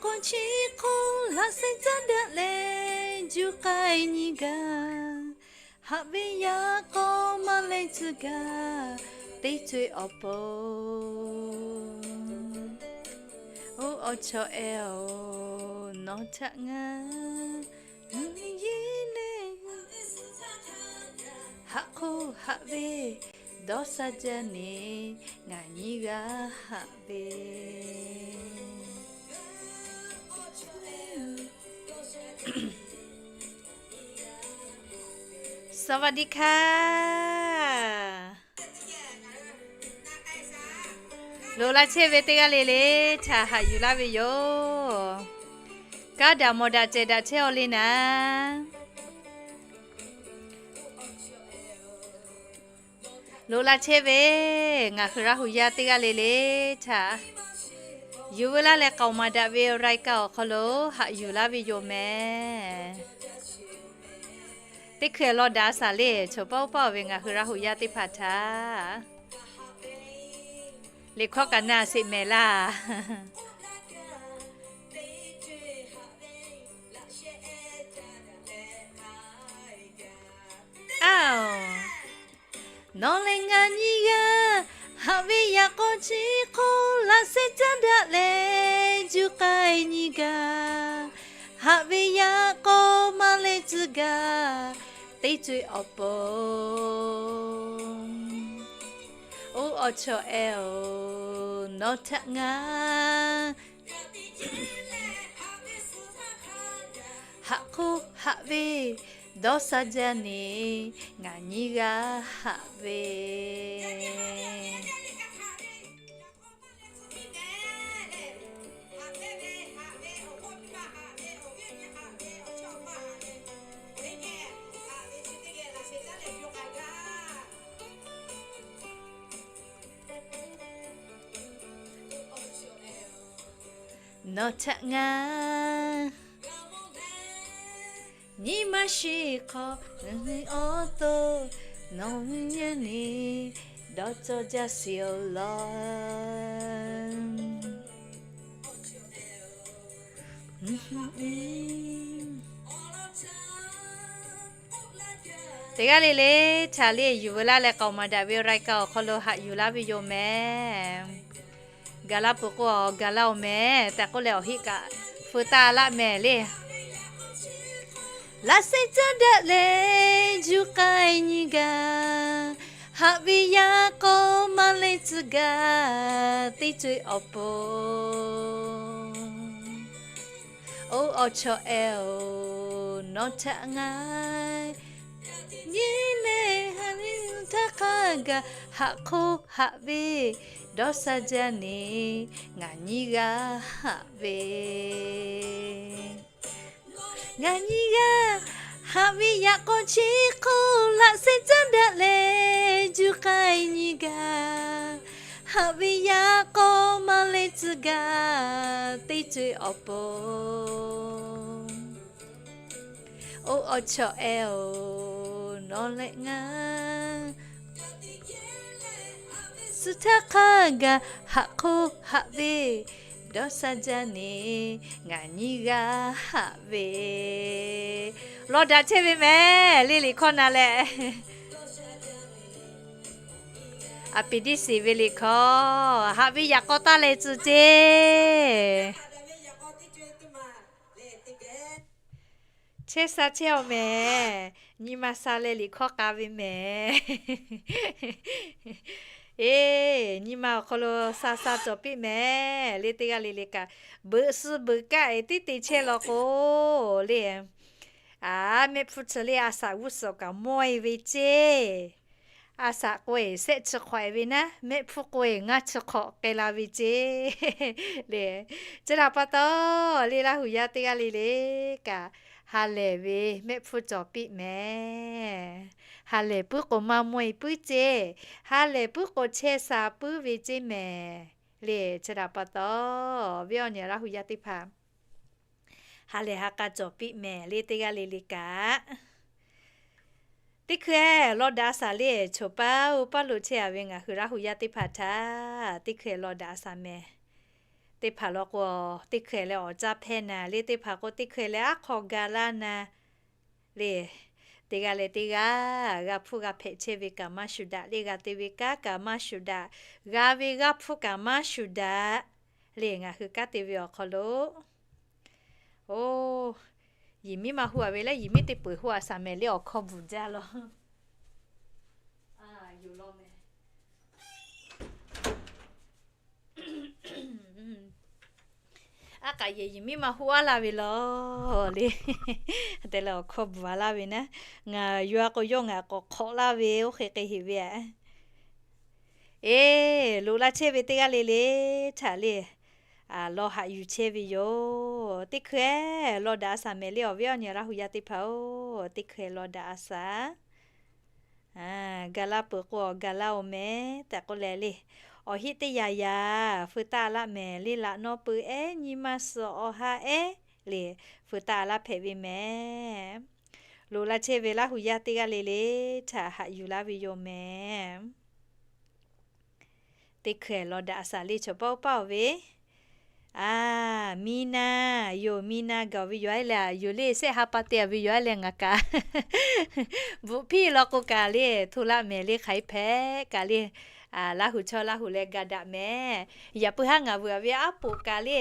k'o chi hk'oˆ laꞈ sheh caˉ daꞈ leh juˇ k'ai nyi gaˇ. Haꞈ ve yaꞈ k'aw maˇ leh tcuh gaˇ, teˇ co-e awˬ pon. Oˇ awˬ chawꞈ-e-oˬ, nawˬ htaꞈ ngaˬ haꞈ k'oˆ haꞈ ve dawˇ sha jaˇ ne, ngaˬ nyi g'a haꞈ ve. Saˍvaˍdiˆ hkaˇ. Loꞈ la chehˇ ve teˇ g'aˇ le le htaꞈ haꞈ yuˬ laˇ ve yoˬ. Kanˉ daꞈ mawˬ daꞈ cehˬ daꞈ chehˇ-aw le naˍ. Loꞈ la chehˇ ve ngaˬ hui Laˇ hu yaˇ teˇ g'aˇ le le htaꞈ yuˬ veu laˇ leh k'aoˍ maˍ daꞈ ve รายการ awˬ hk'aw lo haꞈ yuˬ laˇ ve yoˬ mehˍ. Teˇ hkui law daꞈ a shaˍ le, choˬ paˇ oˇ paˇ-oˬ ve ngaˬ hui Laˇ hu yaˇ teˇ hpaˍ htaꞈ liꞈ hkawˇ kaꞈ na sheˍ mehˍ laˇ. Nawˬ lehˬ ngaˬ nyi g'a haꞈ ve yaꞈ k'aw chi hk'oˆ laꞈ sheh caˉ daꞈ leh juˇ k'ai nyi gaˇ. Haꞈ ve yaꞈ k'aw maˇ leh tcuh gaˇ, teˇ co-e awˬ pon. Oˇ awˬ chawꞈ-e-oˬ, nawˬ htaꞈ ngaˬ haꞈ k'oˆ haꞈ ve dawˇ sha jaˇ ne, ngaˬ nyi g'a haꞈ ve. Nawˬ htaꞈ ngaˬ nyi ma shiˍ hk'aw awˬ to nawˬ nyi nyi dawˇ cawˇ jaˇ shiˍ-oˬ law. Teˇ g'aˇ le le htaꞈ le yuˬ veu laˇ leh k'aoˍ maˍ daꞈ ve รายการ awˬ hk'aw lo haꞈ yuˬ laˇ ve yoˬ mehˍ. Gaˬ la peuˬ k'o, gaˬ la-oˬ mehˍ tehꞈ k'oˆ leh awˬ heˆ kaꞈ feu taˇ laˆ mehˍ le. Laꞈ sheh caˉ daꞈ leh juˇ k'ai nyi gaˇ. Haꞈ ve yaꞈ k'aw maˇ leh tcuh gaˇ, teˇ co-e awˬ pon. Oˇ awˬ chawꞈ-e-oˬ, nawˬ htaꞈ ngaˬ nyi leh haꞈ ve tcuh htaˇ hk'a gaˬ haꞈ hk'oˆ haꞈ ve dawˇ sha jaˇ ne, ngaˬ nyi g'a haꞈ ve. Ngaˬ nyi g'a haꞈ ve yaꞈ k'aw chi hk'oˆ laꞈ sheh caˉ daꞈ leh juˇ k'ai nyi gaˇ. Haꞈ ve yaꞈ k'aw maˇ leh tcuh gaˇ, teˇ co-e awˬ pon. Oˇ awˬ chawꞈ-e-oˬ, nawˬ leh ngaˬ tcuh htaˇ hk'a gaˬ haꞈ hk'oˆ haꞈ ve dawˇ sha jaˇ ne, ngaˬ nyi g'a haꞈ ve. Law daꞈ chehˇ ve mehˍ le, liꞈ hkawˇ na leh. A piˍ diˇ shiˍ ve liꞈ hkawˇ, haꞈ ve yaꞈ k'aw taˇ leh tcuh ceˇ. Chehˇ sha chehˇ-aw mehˍ. Nyi ma sha leh liꞈ hkawˇ k'a ve mehˍ. Eˬ, nyi ma awˬ hk'aw lo sha sha cawˬ piˇ mehˍ le, teˇ g'aˇ le le kaꞈ. Beuꞈ suh beuꞈ kaˆ-e tiˉ te chehˇ law k'o le, a, mehˆ hpfuhˇ chi le a shaꞈ g'uˇ suhˍ kaꞈ mawˇ-e ve ceˇ. A shaꞈ k'o-e shehˆ chi hk'awꞈ-e ve naˉ, mehˆ hpfuhˇ k'o-e ngaˇ chi hk'awꞈ k'ai la ve ceˇ le. Chi htaꞈ pa taw, le Laˇ hu yaˇ teˇ g'aˇ le le kaꞈ, ha lehˬ ve mehˆ hpfuhˇ cawˬ piˇ mehˍ. Ha lehˬ puiˉ k'o maˇ mawˇ-e puiˉ ceˇ. Ha lehˬ puiˉ k'o chehˇ sha puiˉ ve ceˇ mehˍ le. Chi htaꞈ pa taw, viˉ awˬ nyi Laˇ hu yaˇ teˇ hpaˍ ha lehˬ ha k'a cawˬ piˇ mehˍ le, teˇ g'aˇ le le kaꞈ. Teˇ hkui-e law daꞈ a shaˍ le, choˬ paˇ oˇ paˇ lo chehˇ-a ve ngaˬ hui Laˇ hu yaˇ teˇ hpaˍ htaꞈ teˇ hkui-e law daꞈ a shaˍ mehˍ. Teˇ hpaˍ law k'o, teˇ hkeh leh awˬ caˇ hpehˇ naˍ le, teˇ hpaˍ k'o teˇ hkeh leh aˉ hk'aw ga laˇ naˍ le. Teˇ g'aˇ leh teˇ g'aˇ g'a hpuˇ g'a hpehꞈ chehˇ ve kaꞈ maˇ shuˍ daꞈ le, g'a te ve kanˉ kaꞈ maˇ shuˍ daꞈ, g'a ve g'a hpuˇ kaꞈ maˇ shuˍ daꞈ le. Ngaˬ hui kanˉ te ve awˬ hk'aw lo, oˇ, yehˬ miˉ maˇ hu a ve leh, yehˬ miˉ teˇ peuˬ hu a shaˍ mehˍ le, awˬ hkawˇ bvuhˬ jaˇ law. Aˉ k'aꞈ yehˬ yehˬ miˉ maˇ hu aˉ laˇ ve law le. Te leh awˬ hkawˇ bvuhˬ a laˇ ve naˉ, ngaˬ yawˇ a k'o yawˇ ngaˬ k'awꞈ hk'awꞈ laˇ ve oˇ hk'e hk'e heˍ ve a. Eˬ, loꞈ la chehˇ ve teˇ g'aˇ le le htaꞈ le, lawˬ haꞈ yuˬ chehˇ ve yoˬ. Teˇ hkeh lawˬ daꞈ a shaˍ mehˍ le, awˬ viˉ awˬ nyi Laˇ hu yaˇ teˇ hpaˍ-oˬ, teˇ hkeh lawˬ daꞈ a shaˍ. Ga laˇ peuˬ k'o, awˬ ga laˇ oˬ mehˍ tehꞈ k'oˆ leh le, awˬ heˆ teˇ yaꞈ yaꞈ feu taˆ laˇ mehˍ le, laꞈ nawˉ peu ehˉ nyi ma suhˍ awˬ ha ehˉ le, feu taˆ laˇ hpehꞈ ve mehˍ. Loꞈ la chehˇ ve Laˇ hu yaˇ teˇ g'aˇ le le htaꞈ haꞈ yuˬ laˇ ve yoˬ mehˍ. Teˇ hkeh lawˬ daꞈ a shaˍ le, chaw paˆ oˇ paˆ oˬ ve. A, miˇ naˇ, yoˬ miˇ naˇ gaˬ ve yoˬ a leh, yoˬ le shehˆ ha pa te a ve yoˬ a leh ngaˬ kaꞈ bvuhꞈ hpiˇ law k'o kaꞈ le, hto laˇ mehˍ le, hk'aˬ hk'e hpehꞈ kaꞈ le, Laˇ hu chaw Laˇ hu leh ga daꞈ mehˍ. Yaꞈ puiˉ haˉ ngaˬ vuiˬ a ve aˉ poꞈ kaꞈ le,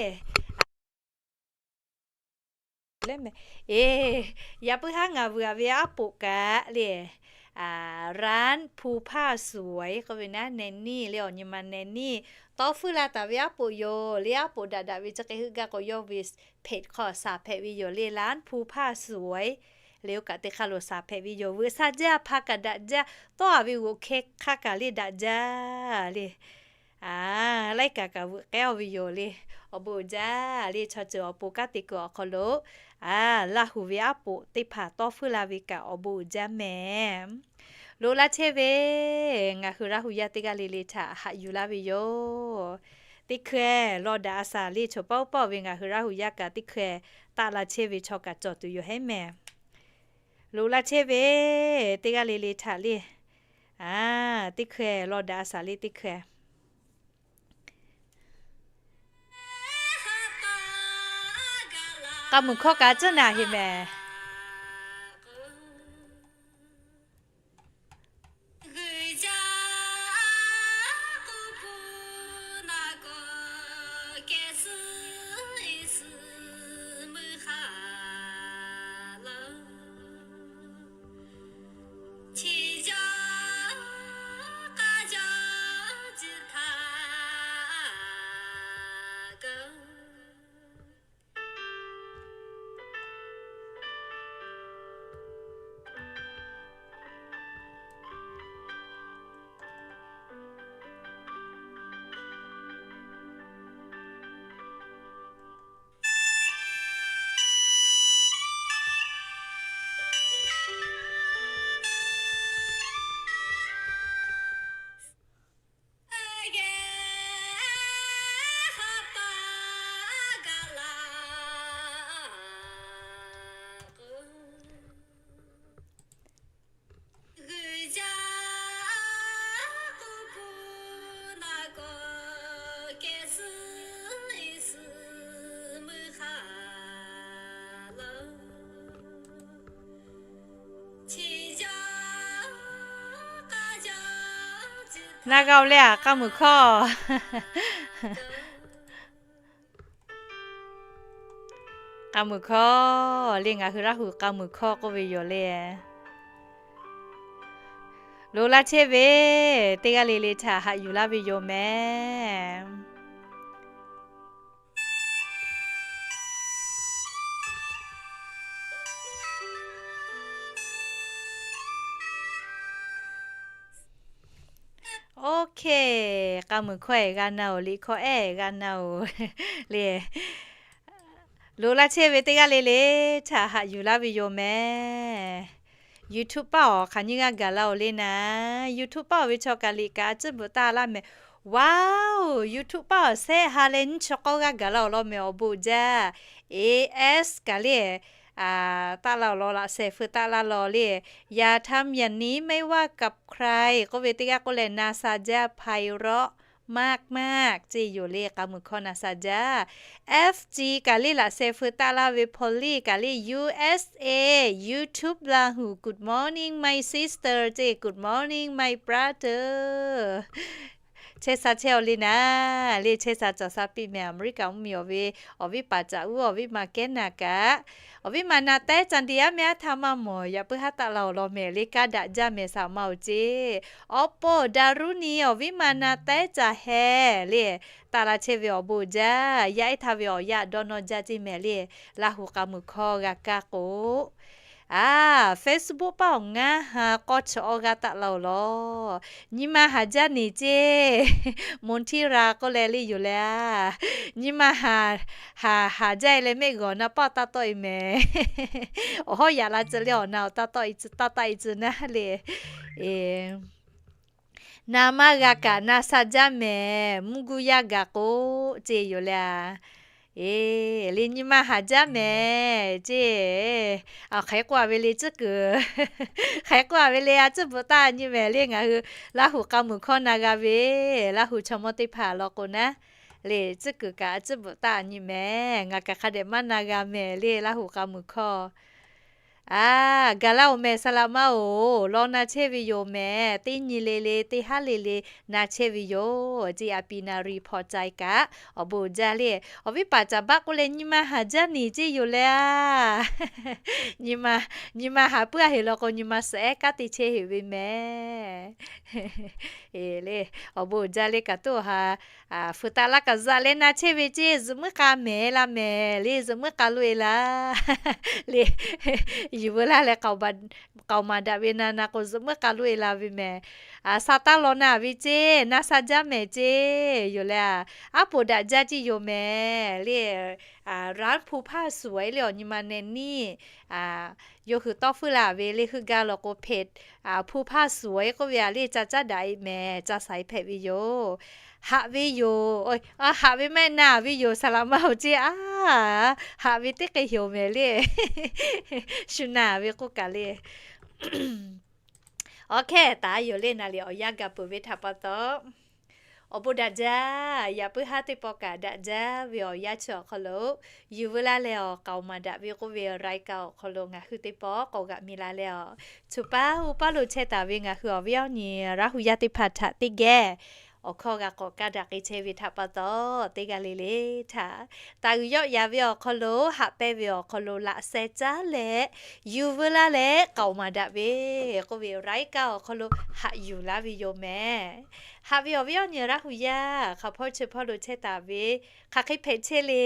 e, yaꞈ puiˉ haˉ ngaˬ vuiˬ a ve aˉ poꞈ kaꞈ le, ร้านภูผาสวย k'oˆ ve naˉ, แนนนี่ le, awˬ nyi ma แนนนี่ tawˇ hpfuhˇ la taˍ ve aˉ poꞈ yoˬ le. Aˉ poꞈ daꞈ daꞈ ve chi hk'e heuˆ gaˇ k'o, yawˇ ve เพจ hk'aw shaˍ hpehꞈ ve yoˬ le, ร้านภูผาสวย le. Oˇ kaꞈ teˇ hk'aˇ lo shaˍ hpehꞈ ve yoˬ. Veuꞈ sha jaˇ, hpa kaꞈ daꞈ jaˇ, tawˇ a ve g'oꞈ hkeh hk'aˇ kaꞈ le daꞈ jaˇ le. A, laiˉ kaꞈ kaꞈ veuꞈ k'ehˉ oˇ ve yoˬ le. Awˬ bon uiˍ jaˇ le. Chaw ceuˬ awˬ pon kanˉ te kuiˬ awˬ hk'aw lo, a, Laˇ hu ve aˉ poꞈ teˇ hpaˍ tawˇ hpfuhˇ la ve kaꞈ awˬ bon uiˍ jaˇ mehˍ. Loꞈ la chehˇ ve, ngaˬ hui Laˇ hu yaˇ teˇ g'aˇ le le htaꞈ haꞈ yuˬ laˇ ve yoˬ. Teˇ hkeh lawˬ daꞈ a shaˍ le, chaw paˆ oˇ paˆ oˬ ve ngaˬ hui Laˇ hu yaˇ kaꞈ teˇ hkeh taˆ la chehˇ ve chaw kaꞈ cawˬ tuˬ yoˬ heˉ mehˍ. Loꞈ la chehˇ ve teˇ g'aˇ le le htaꞈ le, a, teˇ hkeh lawˬ daꞈ a shaˍ le teˇ hkeh. K'a muiˬ hkawˇ kaꞈ tcuhˉ naˍ heˍ mehˍ. Na g'a oˬ le a, k'a muiˬ hkawˇ. K'a muiˬ hkawˇ le, ngaˬ hui Laˇ hu k'a muiˬ hkawˇ k'oˆ ve yoˬ le. Loꞈ la chehˇ ve teˇ g'aˇ le le htaꞈ haꞈ yuˬ laˇ ve yoˬ mehˍ. Okay, k'a muiˬ hkawˇ ehˉ g'a na oˬ, liꞈ hkawˇ ehˉ g'a na oˬ le. Loꞈ la chehˇ ve teˇ g'aˇ le le htaꞈ haꞈ yuˬ laˇ ve yoˬ mehˍ. YouTube paˇ awˬ hk'aˬ nyiˇ g'aˇ gaˬ la oˬ le naˍ. YouTube paˇ awˬ ve chaw kaꞈ liꞈ kaꞈ a tcuhˉ bvuhꞈ taˇ laˇ mehˍ. Wow, YouTube paˇ awˬ shehˆ ha leh nyiˇ chi k'awˇ g'aˇ gaˬ la awˬ lawn mehˍ, awˬ bon uiˍ jaˇ. A S kaꞈ le, taˆ la awˬ lawn laꞈ sheh feu taˆ laˇ law le. อย่าทำอย่างนี้ไม่ว่ากับใคร k'oˆ ve teˇ g'aˇ k'oˆ leh na sha jaˇ ไพเราะ Maˇ maˇ ceˇ yoˬ le, k'a muiˬ hkawˇ na sha jaˇ. F G kaꞈ le laꞈ sheh feu taˆ laˇ ve Polly kaꞈ le U S A, YouTube Lahu, good morning my sister ceˇ, good morning my brother. Chehˇ sha chehˇ-aw le naˍ, le chehˇ sha cawˬ sha piˇ mehˍ. Aˍmeˍriˆkaˍ mvuhˇmiˬ awˬ ve, awˬ viˉ paˍ caꞈ uˉ, awˬ viˉ ma kehˉ naˍ kaꞈ, awˬ viˉ ma na tehˉ ca nti aˉ mehˆ aˉ htaˇ maˇ mawˬ, yaꞈ puiˉ haˉ taˆ la awˬ lawn mehˍ le, kaˇ daꞈ jaˇ mehˍ saˍ ma-oˬ ceˇ. Awˬ pon Daˍruˇniˆ awˬ viˉ ma na tehˉ ca heh le, taˆ la chehˇ ve awˬ bon jaˇ. Yaˇ ehˉ htaˇ ve awˬ yanˇ dawˇ nawˇ jaˇ ceˇ mehˍ le, Lahu k'a muiˬ hkawˇ g'a kaˇ k'o. A, Facebook paˇ awˬ ngaˇ ha k'awˇ chi awˇ g'aˇ taˆ la-oˬ lawˬ. Nyi ma haˍ jaˇ neˬ ceˇ, Monty Ra k'oˆ leh le yoˬ le a. Nyi ma haˍ, haˍ, haˍ jaˇ-e leh mehˆ g'awˬ na paˆ taˇ tawˆ-e mehˍ. Awˬ hawˉ yaꞈ la tcuh le awˬ na awˬ taˇ tawˆ-e tcuh, taˇ taˆ-e tcuh naˉ le. Na maˇ g'a kaꞈ na sha jaˇ mehˍ, mvuhˇ guˇ yaˇ gaˬ k'o ceˇ yoˬ le a. E, le nyi ma haˍ jaˇ mehˍ ceˇ. Aˬ, hk'aˬ hk'e k'oˆ-a ve le tcuhˉ kuiˬ, hk'aˬ hk'e k'oˆ-a ve le, a tcuhˉ bvuhꞈ taˆ nyi mehˍ le. Ngaˬ hui Lahu k'a muiˬ hkawˇ na g'a ve, Lahu chaw mawˇ teˇ hpaˍ law k'o naˉ, le tcuhˉ kuiˬ kaꞈ a tcuhˉ bvuhꞈ taˆ nyi mehˍ. Ngaˬ kaꞈ hk'a dehꞈ maˇ na g'a mehˍ le, Lahu k'a muiˬ hkawˇ. A, gaˬ laˇ-oˬ mehˍ, saˍ laꞈ ma-oˬ, law na chehˇ ve yoˬ mehˍ. Teˇ nyi le le, teˇ haˉ le le na chehˇ ve yoˬ ceˇ. A pi na ri hpaw cai kaꞈ awˬ bon jaˇ le. Awˬ viˉ paˍ caˍ baˆ k'oˆ leh nyi ma haˍ jaˇ neˬ ceˇ yoˬ le a. Nyi ma, nyi ma haˍ puiˉ-a heˍ law k'o, nyi ma suhˍ ehˉ kaˉ te chehˇ heˍ ve mehˍ. E, le, awˬ bon jaˇ le. Kaꞈ tuˉ awˬ ha, fuiˍ taˍ laˇ kaꞈ zaꞈ leh na chehˇ ve ceˇ. Zuhꞈ muiˉ k'a mehˍ la mehˍ le, zuhꞈ muiˉ k'a loˇ-e la le. Yuˬ veu laˇ leh k'aoˍ maˍ daꞈ ve na na k'o, zuhꞈ muiˉ k'a loˇ-e la ve mehˍ. A, sha taˇ law na ve ceˇ, na sha jaˇ mehˍ ceˇ yoˬ le a. Aˉ poꞈ daꞈ jaˇ ceˇ yoˬ mehˍ le. Raˉ hpu hpaˇ suˍ-e le awˬ nyi ma neh niˇ, yawˇ hui tawˇ feuˉ la ve le, heuˆ gaˇ law k'o hpeꞈ, hpu hpaˇ suˍ-e k'oˆ ve a le, ca caˉ daꞈ-e mehˍ, ca saiˍ hpehꞈ ve yoˬ. Haꞈ ve yoˬ. Haꞈ ve maˇ heˆ, na ve yoˬ, saˍ laꞈ ma-oˬ ceˇ a. Haꞈ ve teˇ hk'e yoˬ mehˍ le. Shu na ve k'oˆ kaꞈ le. Awˬ hkehˇ taˍ yoˬ le. Naˍ liꞈ awˬ yanˇ gaˬ peuˬ ve htaꞈ pa taw, awˬ bon daꞈ jaˇ. Yaꞈ puiˉ haˉ teˇ pawˆ kaꞈ daꞈ jaˇ ve awˬ yanˇ chi awˬ hk'aw lo, yuˬ veu laˇ leh awˬ k'aoˍ maˍ daꞈ ve k'oˆ ve รายการ awˬ hk'aw lo ngaˬ hui teˇ pawˆ k'awꞈ g'aꞈ mi la leh awˬ, choˬ paˇ uˉ paˇ lo chehˇ taˍ ve ngaˬ hui awˬ viˉ awˬ nyi Laˇ hu yaˇ teˇ hpaˍ htaꞈ teˇ geh awˬ hkawˇ g'a k'awꞈ kaˇ daꞈ k'ai chehˇ ve htaꞈ pa taw, teˇ g'aˇ le le htaꞈ taˍ uiˍ yawˆ yaˍ ve awˬ hk'aw lo, haꞈ pehnˇ ve awˬ hk'aw lo laꞈ sheh caˉ leh, yuˬ veu laˇ leh k'aoˍ maˍ daꞈ ve k'oˆ ve รายการ awˬ hk'aw lo haꞈ yuˬ laˇ ve yoˬ mehˍ. Haꞈ ve awˬ viˉ awˬ nyi Laˇ hu yaˇ hk'a hpawˇ chi hpawˇ lo chehˇ taˍ ve, hk'aˬ hk'e hpehꞈ chehˇ le.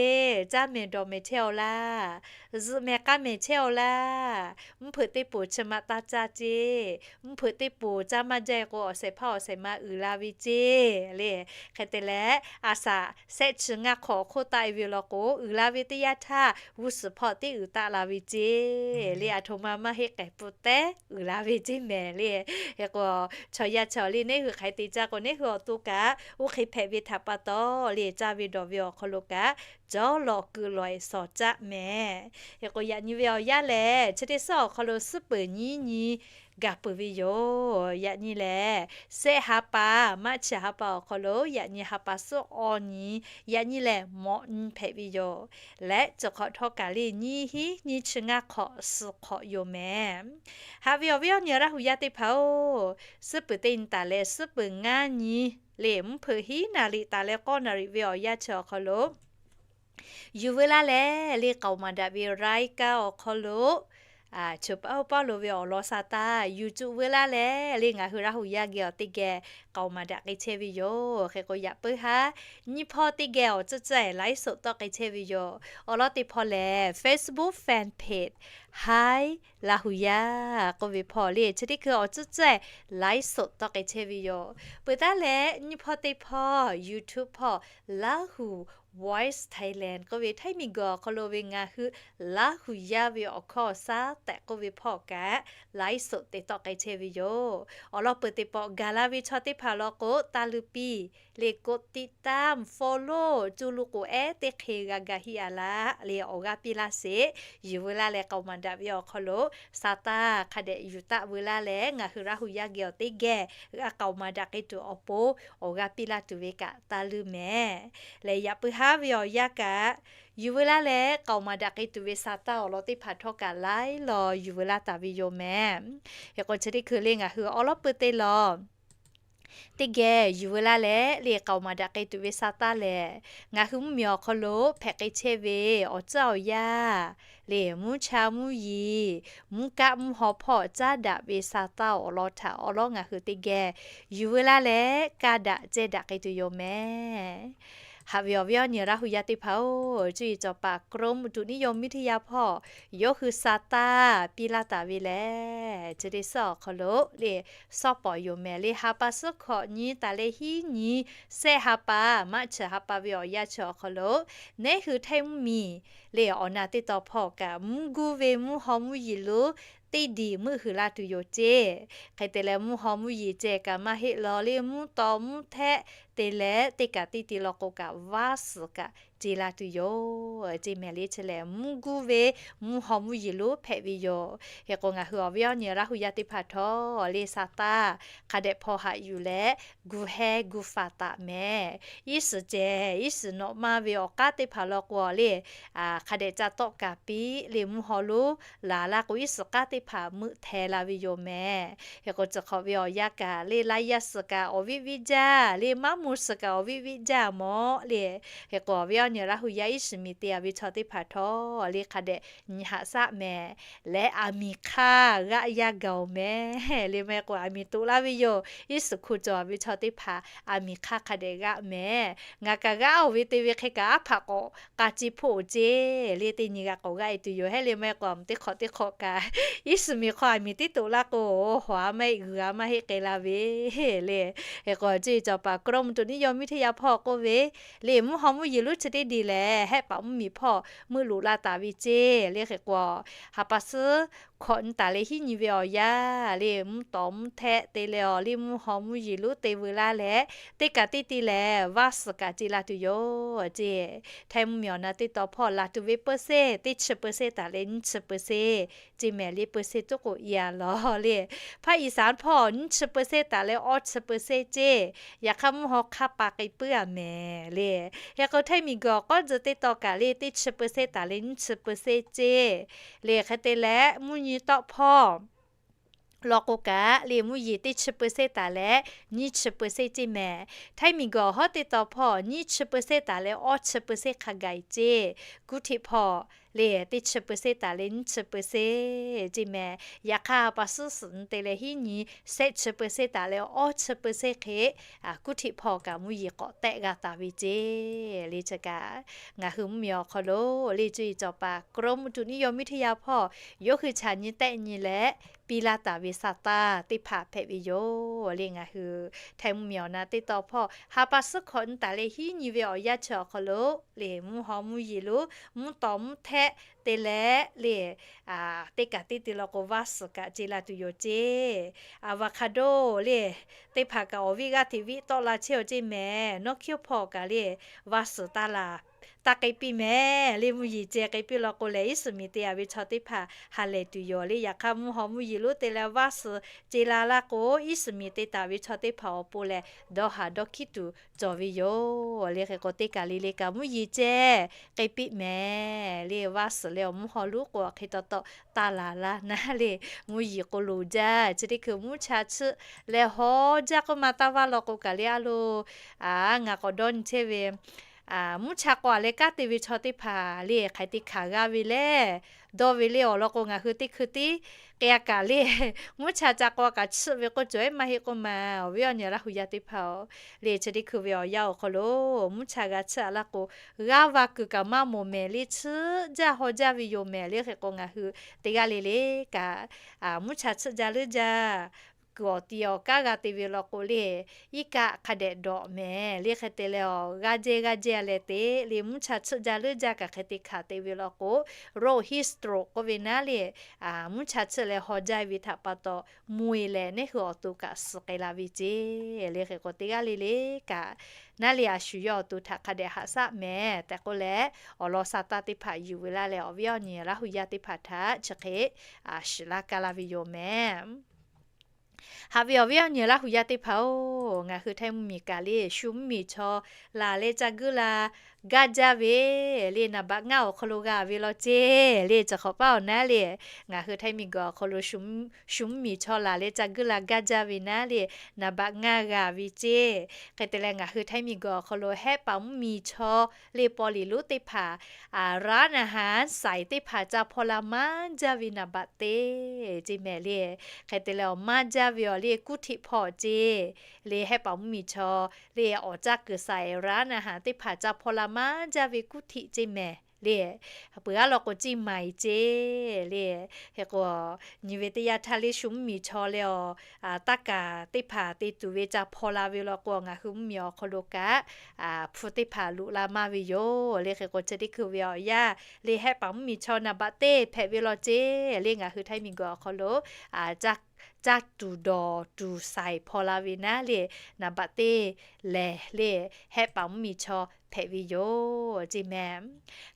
Caˇ mehˍ dawˬ mehˍ chehˇ-aw laˇ. Zuhꞈ mehˍ k'aˇ mehˍ chehˇ-aw laˇ. Mvuhˇ hpeuꞈ teˇ poˬ chi ma taˇ caˇ ceˇ. Mvuhˇ hpeuꞈ teˇ poˬ caˇ maˇ jaˇ-e k'o, awˬ shehˍ hpaˇ awˬ shehˍ ma uiˍ la ve ceˇ le. Hk'e te leh, a shaꞈ shehˆ chi ngaˇ hk'awꞈ hk'oˆ taˆ-e ve law k'o, uiˍ la ve teˇ yanˇ htaˇ g'uˇ suhˍ hpawˇ teˇ uiˍ taˆ la ve ceˇ le. Aˬ htoꞈ ma maˇ heˆ k'ehˬ pun tehˉ uiˍ la ve ceˇ mehˍ le. Hk'e k'o, chaw yaˇ chaw le neˇ hui hk'aˬ hk'e te caˇ k'o, neˇ hui awˬ to kaꞈ oˇ hk'e hpehꞈ ve htaꞈ pa taw le, caˇ ve dawˬ ve awˬ hk'aw lo kaꞈ cawˇ lawꞈ keu lawꞈ-e shawˍ caˆ mehˍ. Hk'e k'o, yaꞈ nyi ve awˬ yanˇ lehˬ, chi teˇ suhˉ awˬ hk'aw lo suhˉ peuˬ nyiˉ nyi gaˬ peuˬ ve yoˬ. Yaꞈ nyi lehˬ, shehˆ ha pa, March ha pa awˬ hk'aw lo yaꞈ nyi ha pa suhˉ awˬ nyi, yaꞈ nyi lehˬ mawꞈ nyi hpehꞈ ve yoˬ. Leh chi hk'awꞈ htawˇ kaꞈ le nyiˇ hinˉ nyiˇ chi ngaˇ hk'awꞈ suhˍ hk'awꞈ yoˬ mehˍ. Haꞈ ve awˬ viˉ awˬ nyi Laˇ hu yaˇ teˇ hpaˍ-oˬ, suhˉ peuˬ teˇ nyi taˍ leh suhˉ peuˬ ngaˇ nyi le, mvuhˇ hpeuꞈ hiˉ naˍ riˍ taˍ leh k'awˇ naˍ riˍ ve awˬ yanˇ chi awˬ hk'aw lo yuˬ veu laˇ leh le, k'aoˍ maˍ daꞈ ve รายการ awˬ hk'aw lo, choˬ paˇ oˇ paˇ lo ve awˬ lawn sha taˇ yuˬ cuˬ veu laˇ leh le, ngaˬ hui Laˇ hu yaˇ geh awˬ teˇ geh k'aoˍ maˍ daꞈ k'ai chehˇ ve yoˬ. Hk'e k'o, yaꞈ puiˉ haˉ nyiˇ hpawˇ teˇ geh awˬ tcuhˉ tcuhˉ-e ไลฟ์สด tawˆ k'ai chehˇ ve yoˬ. Awˬ lawn teˇ hpawˇ lehˬ, Facebook fan page Hi Laˇ hu yaˇ k'oˆ ve hpawˇ le, chi teˇ hkui awˬ tcuhˉ tcuhˉ-e ไลฟ์สด tawˆ k'ai chehˇ ve yoˬ. Peuˬ taˉ leh nyiˇ hpawˇ teˇ hpawˇ YouTube hpawˇ Laˇ hu Voice Thailand k'oˆ ve Htaiˇ miˬguiˬ awˬ hk'aw lo ve ngaˬ hui Laˇ hu yaˇ ve awˬ hkawˇ awˬ shaˉ tehꞈ k'oˆ ve hpawˇ kaꞈ ไลฟ์สด te tawˆ k'ai chehˇ ve yoˬ. Awˬ lawn peuˬ teˇ pawˆ gaˬ la ve chaw teˇ hpaˍ law k'o, taˇ luˇ piˇ le กดติดตาม follow จุลู k'oˍ ehˉ teˇ hk'e g'a ga hiˆ a laˇ le awˬ g'aˇ piˇ laˇ sheˍ. Yuˬ veu laˇ leh k'aoˍ maˍ daꞈ ve awˬ hk'aw lo sa taˇ hk'a dehꞈ yuˬ taˆ veu laˇ leh ngaˬ hui Laˇ hu yaˇ geh awˬ teˇ geh g'a k'aoˍ maˍ daꞈ k'ai tuˬ awˬ pon awˬ g'aˇ piˇ laˇ tuˬ ve kaꞈ taˇ leuˇ mehˍ. Lehˬ yaꞈ puiˉ haˉ ve awˬ yanˇ kaꞈ yuˬ veu laˇ leh k'aoˍ maˍ daꞈ k'ai tuˬ ve sa taˇ awˬ lawn teˇ hpaˍ htawˇ kaꞈ laiˉ law yuˬ veu laˇ taˍ ve yoˬ mehˍ. Hk'e k'o chi teˇ hkui le ngaˬ hui awˉ lawˉ peuˬ teˇ law teˇ geh yuˬ veu laˇ leh le k'aoˍ maˍ daꞈ k'ai tuˬ ve sa taˇ lehˬ, ngaˬ hui mvuhˇ miˬ awˬ hk'aw lo hpehꞈ k'ai chehˇ ve awˬ tcuhˉ awˬ yaˇ le mvuhˇ cha mvuhˇ yeˬ, mvuhˇ kaˆ mvuhˇ haw hpawˇ caˉ daꞈ ve sa taˇ awˬ lawn htaꞈ awˉ lawˉ ngaˬ hui teˇ geh yuˬ veu laˇ leh kaˇ daꞈ ceh daꞈ k'ai tuˬ yoˬ mehˍ. Haꞈ ve awˬ viˉ awˬ nyi Laˇ hu yaˇ teˇ hpaˍ-oˬ, cuˇ yiˍ cawˬ paˍ Kawˇrenˍ mvuhˇ tuꞈ niˉ yaw miˇ teˇ yaˇ hpawˇ yawˇ hui sa taˇ piˇ laˇ taˍ ve lehˬ, chi teˇ suhˉ awˬ hk'aw lo le suhˉ pawˍ yoˬ mehˍ le ha pa suhˉ hkawꞈ nyi taˍ leh hiˉ nyi shehˆ ha pa, maˇ chi ha pa ve awˬ yanˇ chi awˬ hk'aw lo neˉ hui Htaiˇ mvuhˇ miˬ le awˬ na teˇ taw hpawˇ kaꞈ mvuhˇ guˇ ve mvuhˇ haw mvuhˇ yeˬ lonˉ teˇ diˬ meuˆ huiˍ la tuˬ yoˬ ceˇ. Hk'e te leh mvuhˇ haw mvuhˇ yeˬ ceh kaꞈ maˇ heˆ law le mvuhˇ taw mvuhˇ htehˆ te leh teˇ kaꞈ teˇ ti law k'o kaꞈ vaˇ suhˍ kaꞈ ce la tuˬ yoˬ ceˇ mehˍ le. Chi lehˬ mvuhˇ guˇ ve mvuhˇ haw mvuhˇ yeˬ lonˉ hpehꞈ ve yoˬ. Hk'e k'o ngaˬ hui awˬ viˉ awˬ nyi Laˇ hu yaˇ teˇ hpaˍ htawˇ le sa taˇ hk'a dehꞈ hpaw haꞈ yuˬ leh gu heh gu faˍ taˍ mehˍ. Iˉ shiˍ ceh iˉ shiˍ nawꞈ maˇ ve awˬ k'aˉ teˇ hpaˍ law k'o le hk'a dehꞈ ca tawˆ kaˍ piˇ le mvuhˇ haw lonˉ laˬ laˇ k'o iˉ shiˍ k'aˉ teˇ hpaˍ meuˆ hteh la ve yoˬ mehˍ. Hk'e k'o chi hk'awꞈ ve awˬ yanˇ kaꞈ le laiˉ yaˇ suhˍ kaꞈ awˬ viˉ viˉ jaˇ le maˇ moˍ suhˍ kaꞈ awˬ viˉ viˉ jaˇ mawˬ le. Hk'e k'o awˬ viˉ awˬ nyi Laˇ hu yaˇ iˉ shiˍ miˬ te a ve chaw teˇ hpaˍ htawˇ le hk'a dehꞈ nyi haꞈ shaˆ mehˍ. Leh aˬ miˍ hk'aˇ g'aˆ yaˇ gaˬ-oˬ mehˍ le maˇ heˆ k'o aˬ miˍ toꞈ laˇ ve yoˬ. Iˉ shiˍ hku cawˬ a ve chaw teˇ hpaˍ aˬ miˍ hk'aˇ hk'a dehꞈ g'aˆ mehˍ. Ngaˬ kaꞈ g'aˆ-oˬ ve te ve hk'e kaꞈ aˉ hpaꞈ k'awꞈ k'a ce hpoˆ-oˬ ceˇ le teˇ nyi g'a k'awꞈ g'aˆ-e tuˬ yoˬ. Heˆ le maˇ heˆ k'o aˬ miˍ teˇ hk'awꞈ teˇ hk'awꞈ kaꞈ iˉ shiˍ miˬ hk'aw aˬ miˍ tiˉ toꞈ laˇ k'o hawˍ-a maˇ heˆ g'uiˬ-a maˇ heˆ k'ai la ve le. Hk'e k'o cuˇ yiˍ cawˬ paˍ Kawˇrenˍ mvuhˇ tuꞈ niˉ yaw miˇ teˇ yaˇ hpawˇ k'oˆ ve le mvuhˇ haw mvuhˇ yeˬ lonˉ chi teˇ diˬ lehˬ hehˆ paˍ mvuhˇ miˬ hpawˇ meuˆ loꞈ la taˍ ve ceˇ le. Hk'e k'o ha pa suhˉ hkawꞈ nyi taˍ leh hiˉ nyi ve awˬ yanˇ le mvuhˇ taw mvuhˇ htehˆ te leh awˬ le mvuhˇ haw mvuhˇ yeˬ lonˉ te veu laˇ leh teˇ kaꞈ teˇ ti lehˬ vaˇ suhˍ kaꞈ ce la tuˬ yoˬ ceˇ. Htaiˇ mvuhˇ miˬ awˬ na teˇ taw hpawˇ laˬ tuˬ ve เปอร์เซ็นต์ teˇ chi เปอร์เซ็นต์ taˍ leh nyiˇ chi เปอร์เซ็นต์ ceˇ mehˍ le เปอร์เซ็นต์ tuˉ k'o i a lawˬ le. Hpaˇ iˍ saˍ hpawˇ nyiˇ chi เปอร์เซ็นต์ taˍ leh awˇ chi เปอร์เซ็นต์ ceˇ. Yaꞈ hk'aˇ mvuhˇ haw hk'aˇ pa k'ai puiˉ a mehˍ le. Hk'e k'o Htaiˇ miˬ guiˬ awˬ k'awˉ tcuh teˇ taw kaꞈ le teˇ chi เปอร์เซ็นต์ taˍ leh nyiˇ chi เปอร์เซ็นต์ ceˇ le. Hk'e te leh mvuhˇ nyi tawˆ hpawˇ law k'o kaꞈ le mvuhˇ yeˬ teˇ chi เปอร์เซ็นต์ taˍ leh nyiˇ chi เปอร์เซ็นต์ ceˇ mehˍ. Htaiˇ miˬ guiˬ awˬ hawˉ teˇ taw hpawˇ nyiˇ chi เปอร์เซ็นต์ taˍ leh awˇ chi เปอร์เซ็นต์ hk'a gaˬ ceˇ. Guˇ htiꞈ hpawˇ le teˇ chi เปอร์เซ็นต์ taˍ leh nyiˇ chi เปอร์เซ็นต์ ceˇ mehˍ. Yaꞈ hk'aˇ ha pa suhˉ suhˍ nyi te leh hiˉ nyi shehˆ chi เปอร์เซ็นต์ taˍ leh awˇ chi เปอร์เซ็นต์ hk'e guˇ htiꞈ hpawˇ kaꞈ mvuhˇ yeˬ k'awꞈ tehˆ g'a taˍ ve ceˇ le. Chi kaꞈ ngaˬ hui mvuhˇ miˬ awˬ hk'aw lo le cuˇ yiˍ cawˬ paˍ Kawˇrenˍ mvuhˇ tuꞈ niˉ yaw miˇ teˇ yaˇ hpawˇ yawˇ hui chaꞈ nyi tehˆ nyi leh piˇ laˇ taˍ ve sa taˇ teˇ hpaˍ hpehꞈ ve yoˬ le. Ngaˬ hui Htaiˇ mvuhˇ miˬ awˬ na teˇ taw hpawˇ ha pa suhˉ hkawꞈ nyi taˍ leh hiˉ nyi ve awˬ yanˇ chi awˬ hk'aw lo le mvuhˇ haw mvuhˇ yeˬ lonˉ mvuhˇ taw mvuhˇ htehˆ te leh le teˇ kaꞈ teˇ ti law k'o vaˇ suhˍ kaꞈ ce la tuˬ yoˬ ceˇ. Avocado le teˇ hpaˍ kaꞈ awˬ viˉ g'aˇ hteꞈ viˉ tawˆ la chehˇ-oˬ ceˇ mehˍ. Nawˉ hkiˉ hpawˇ kaꞈ le vaˇ suhˍ taˇ laˬ taˇ k'ai piˇ mehˍ le mvuhˇ yeˬ ceh k'ai piˇ law k'o lehˬ iˉ shiˍ miˬ te a ve chaw teˇ hpaˍ ha lehˬ tuˬ yoˬ le. Yaꞈ hk'aˇ mvuhˇ haw mvuhˇ yeˬ lonˉ te leh vaˇ suhˍ ce la laˇ k'o iˉ shiˍ miˬ te taˍ ve chaw teˇ hpaˍ awˬ pon lehˬ dawˇ haˍ dawˇ hkiˉ tuˬ cawˬ ve yoˬ le. Hk'e k'o teˇ kaˬ le le kaꞈ mvuhˇ yeˬ ceh k'ai piˇ mehˍ le. Vaˇ suhˍ leh awˬ mvuhˇ haw lonˉ k'o hk'e taw taw taˇ laˬ laˇ naˉ le. Mvuhˇ yeˬ k'o loˍ jaˇ. Chi teˇ hkui mvuhˇ cha chiˆ leh haw jaˇ k'oˆ ma taˇ vaˇ law k'o kaꞈ le a lo ngaˬ k'awꞈ dawˇ nyi chehˇ ve mvuhˇ cha k'o a leh kanˉ te ve chaw teˇ hpaˍ le hk'aˬ te hkanˍ g'a ve le dawˇ ve le awˬ lawn k'o ngaˬ hui teˇ hkui tiˉ k'ai a kaꞈ le mvuhˇ cha ca k'o kaꞈ chiˆ ve k'oˆ cawˬ ehˉ maˇ heˆ k'oˆ ma. Awˬ viˉ awˬ nyi Laˇ hu yaˇ teˇ hpaˍ-oˬ le chi teˇ hkui ve awˬ yanˇ awˬ hk'aw lo mvuhˇ cha g'a chiˆ a laˇ k'o g'aˇ va kuiˬ kaꞈ maˇ mawˬ mehˍ le chiˆ jaˇ haw jaˇ ve yoˬ mehˍ le. Hk'e k'o ngaˬ hui teˇ g'aˇ le le kaꞈ mvuhˇ cha chiˆ jaˇ leuˉ jaˇ kuiˬ awˬ ti awˬ kanˉ g'a te ve law k'o le, iˉ kaˆ hk'a dehꞈ dawꞈ mehˍ le. Hk'e te leh awˬ g'aˇ jehˇ g'aˇ jehˇ leh te le, mvuhˇ cha tsuhˆ jaˇ leuˉ jaˇ kaꞈ hk'e te hkanˍ te ve law k'o, road heat stroke k'oˆ ve naˉ le, mvuhˇ cha tsuhˆ leh haw jaˇ ve htaꞈ pa taw, mvuhˇ e leh neˉ hui awˬ to kaꞈ suh k'ai la ve ceˇ le. Hk'e k'o teˇ g'aˇ le le kaꞈ naˉ le a shu yawˇ awˬ to htaꞈ hk'a dehꞈ haꞈ shaˆ mehˍ tehꞈ k'oˆ leh, awˬ lawn sa taˇ teˇ hpaˍ yuˬ ve laˇ leh awˬ viˉ awˬ nyi Laˇ hu yaˇ teˇ hpaˍ htaꞈ chi hk'e shiˍ laˇ kaˇ laˇ ve yoˬ mehˍ. Haꞈ ve awˬ viˉ awˬ nyi Laˇ hu yaˇ teˇ hpaˍ-oˬ, ngaˬ hui Htaiˇ mvuhˇmiˬ kaꞈ le shu mvuhˇmiˬ chaw laˬ leh ca guiˇ la gaˇ jaˇ ve le, naˍ baꞈ ngaˇ awˬ hk'aw lo g'a ve law ceˇ le. Chi hk'awꞈ paˉ awˬ naˉ le, ngaˬ hui Htaiˇ miˬguiˬ awˬ hk'aw lo shu mvuhˇmiˬ chaw laˬ leh ca guiˇ la gaˇ jaˇ ve naˉ le, naˍ baꞈ ngaˇ g'a ve ceˇ. Hk'e te leh ngaˬ hui Htaiˇ miˬguiˬ awˬ hk'aw lo hehˆ paˍ mvuhˇmiˬ chaw le paw liꞈ lonˉ teˇ hpaˍ, ร้านอาหาร saiˍ teˇ hpaˍ ca hpaw la maˇ jaˇ ve naˍ baꞈ teˇ ceˇ mehˍ le. Hk'e te leh awˬ maˇ jaˇ ve awˬ le kuˇ htiꞈ hpaw ceˇ le, hehˆ paˍ mvuhˇmiˬ chaw le awˬ caˇ kuiˬ saiˍ ร้านอาหาร teˇ hpaˍ ca hpaw la maˇ jaˇ ve kuˇ htiꞈ ceˇ mehˍ le. Peuˬ aˉ law k'o ceˇ maiˍ ceˇ le. Hk'e k'o, nyi ve teˇ yanˇ htaˇ le shu mvuhˇmiˬ chaw leh awˬ taˇ kaˍ teˇ hpaˍ te tuˬ ve ca hpaw la ve law k'o, ngaˬ hui mvuhˇmiˬ awˬ hk'aw lo kaꞈ hpu teˇ hpaˍ loꞈ la maˇ ve yoˬ le. Hk'e k'o chi teˇ hkui ve awˬ yanˇ le hehˆ paˍ mvuhˇmiˬ chaw naˍ baꞈ teˇ hpehꞈ ve law ceˇ le, ngaˬ hui Htaiˇ miˬguiˬ awˬ hk'aw lo caˇ tuˬ dawˬ tuˬ saiˍ hpaw la ve naˉ le, naˍ baꞈ teˇ lehˬ le hehˆ paˍ mvuhˇmiˬ chaw hpehꞈ ve yoˬ ceˇ mehˍ.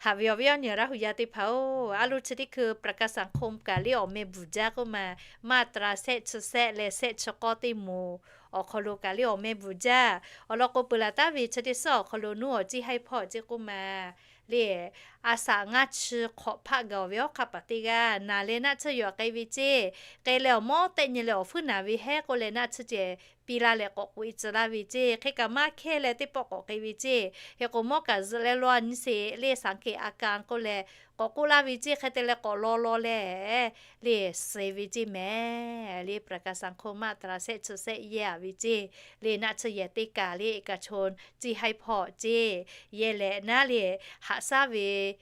Haꞈ ve awˬ viˉ awˬ nyi Laˇ hu yaˇ teˇ hpaˍ-oˬ, a lo chi teˇ hkui ประกันสังคม kaꞈ le awˬ meh bvuhˬ jaˇ k'oˆ ma, มาตรา shehˆ chi shehˆ leh shehˆ chi k'awˇ teˇ moˍ awˬ hk'aw lo kaꞈ le awˬ meh bvuhˬ jaˇ. Awˬ lawn k'o peuˬ laˬ taˉ ve chi teˇ suhˉ awˬ hk'aw lo nuˇ awˬ ciˇ haiˇ hpawˇ ceˇ k'oˆ ma le, a saꞈ ngaˇ chi hk'awꞈ hpaˆ gaˬ ve awˬ hk'aˇ paˍ teˇ g'aˇ naˬ leh naˆ tsuhˇ yawˬ k'ai ve ceˇ. K'ai leh awˬ mawˇ tehˆ nyi leh awˬ hpuiˉ naˬ ve hehˉ k'oˆ leh naˆ tsuhˇ ceh piˇ laˇ leh k'awꞈ k'oꞈ-e tcuh laˇ ve ceˇ. Hk'e kaꞈ maˇ hkehˇ leh teˇ pawˆ k'awꞈ k'ai ve ceˇ. Hk'e k'o mawˇ kaꞈ zuhꞈ leh law nyi sheˍ le สังเกตอาการ k'oˆ leh k'awꞈ k'oˆ laˇ ve ceˇ. Hk'e te leh k'awꞈ law law leh le suh ve ceˇ mehˍ le. ประกันสังคม มาตรา shehˆ chi shehˆ yehˇ a ve ceˇ le, naˆ tsuhˇ yehˬ teˇ kaˬ le เอกชน ciˇ haiˇ hpawˇ ceˇ. Yehˇ leh naˉ le haꞈ shaˉ ve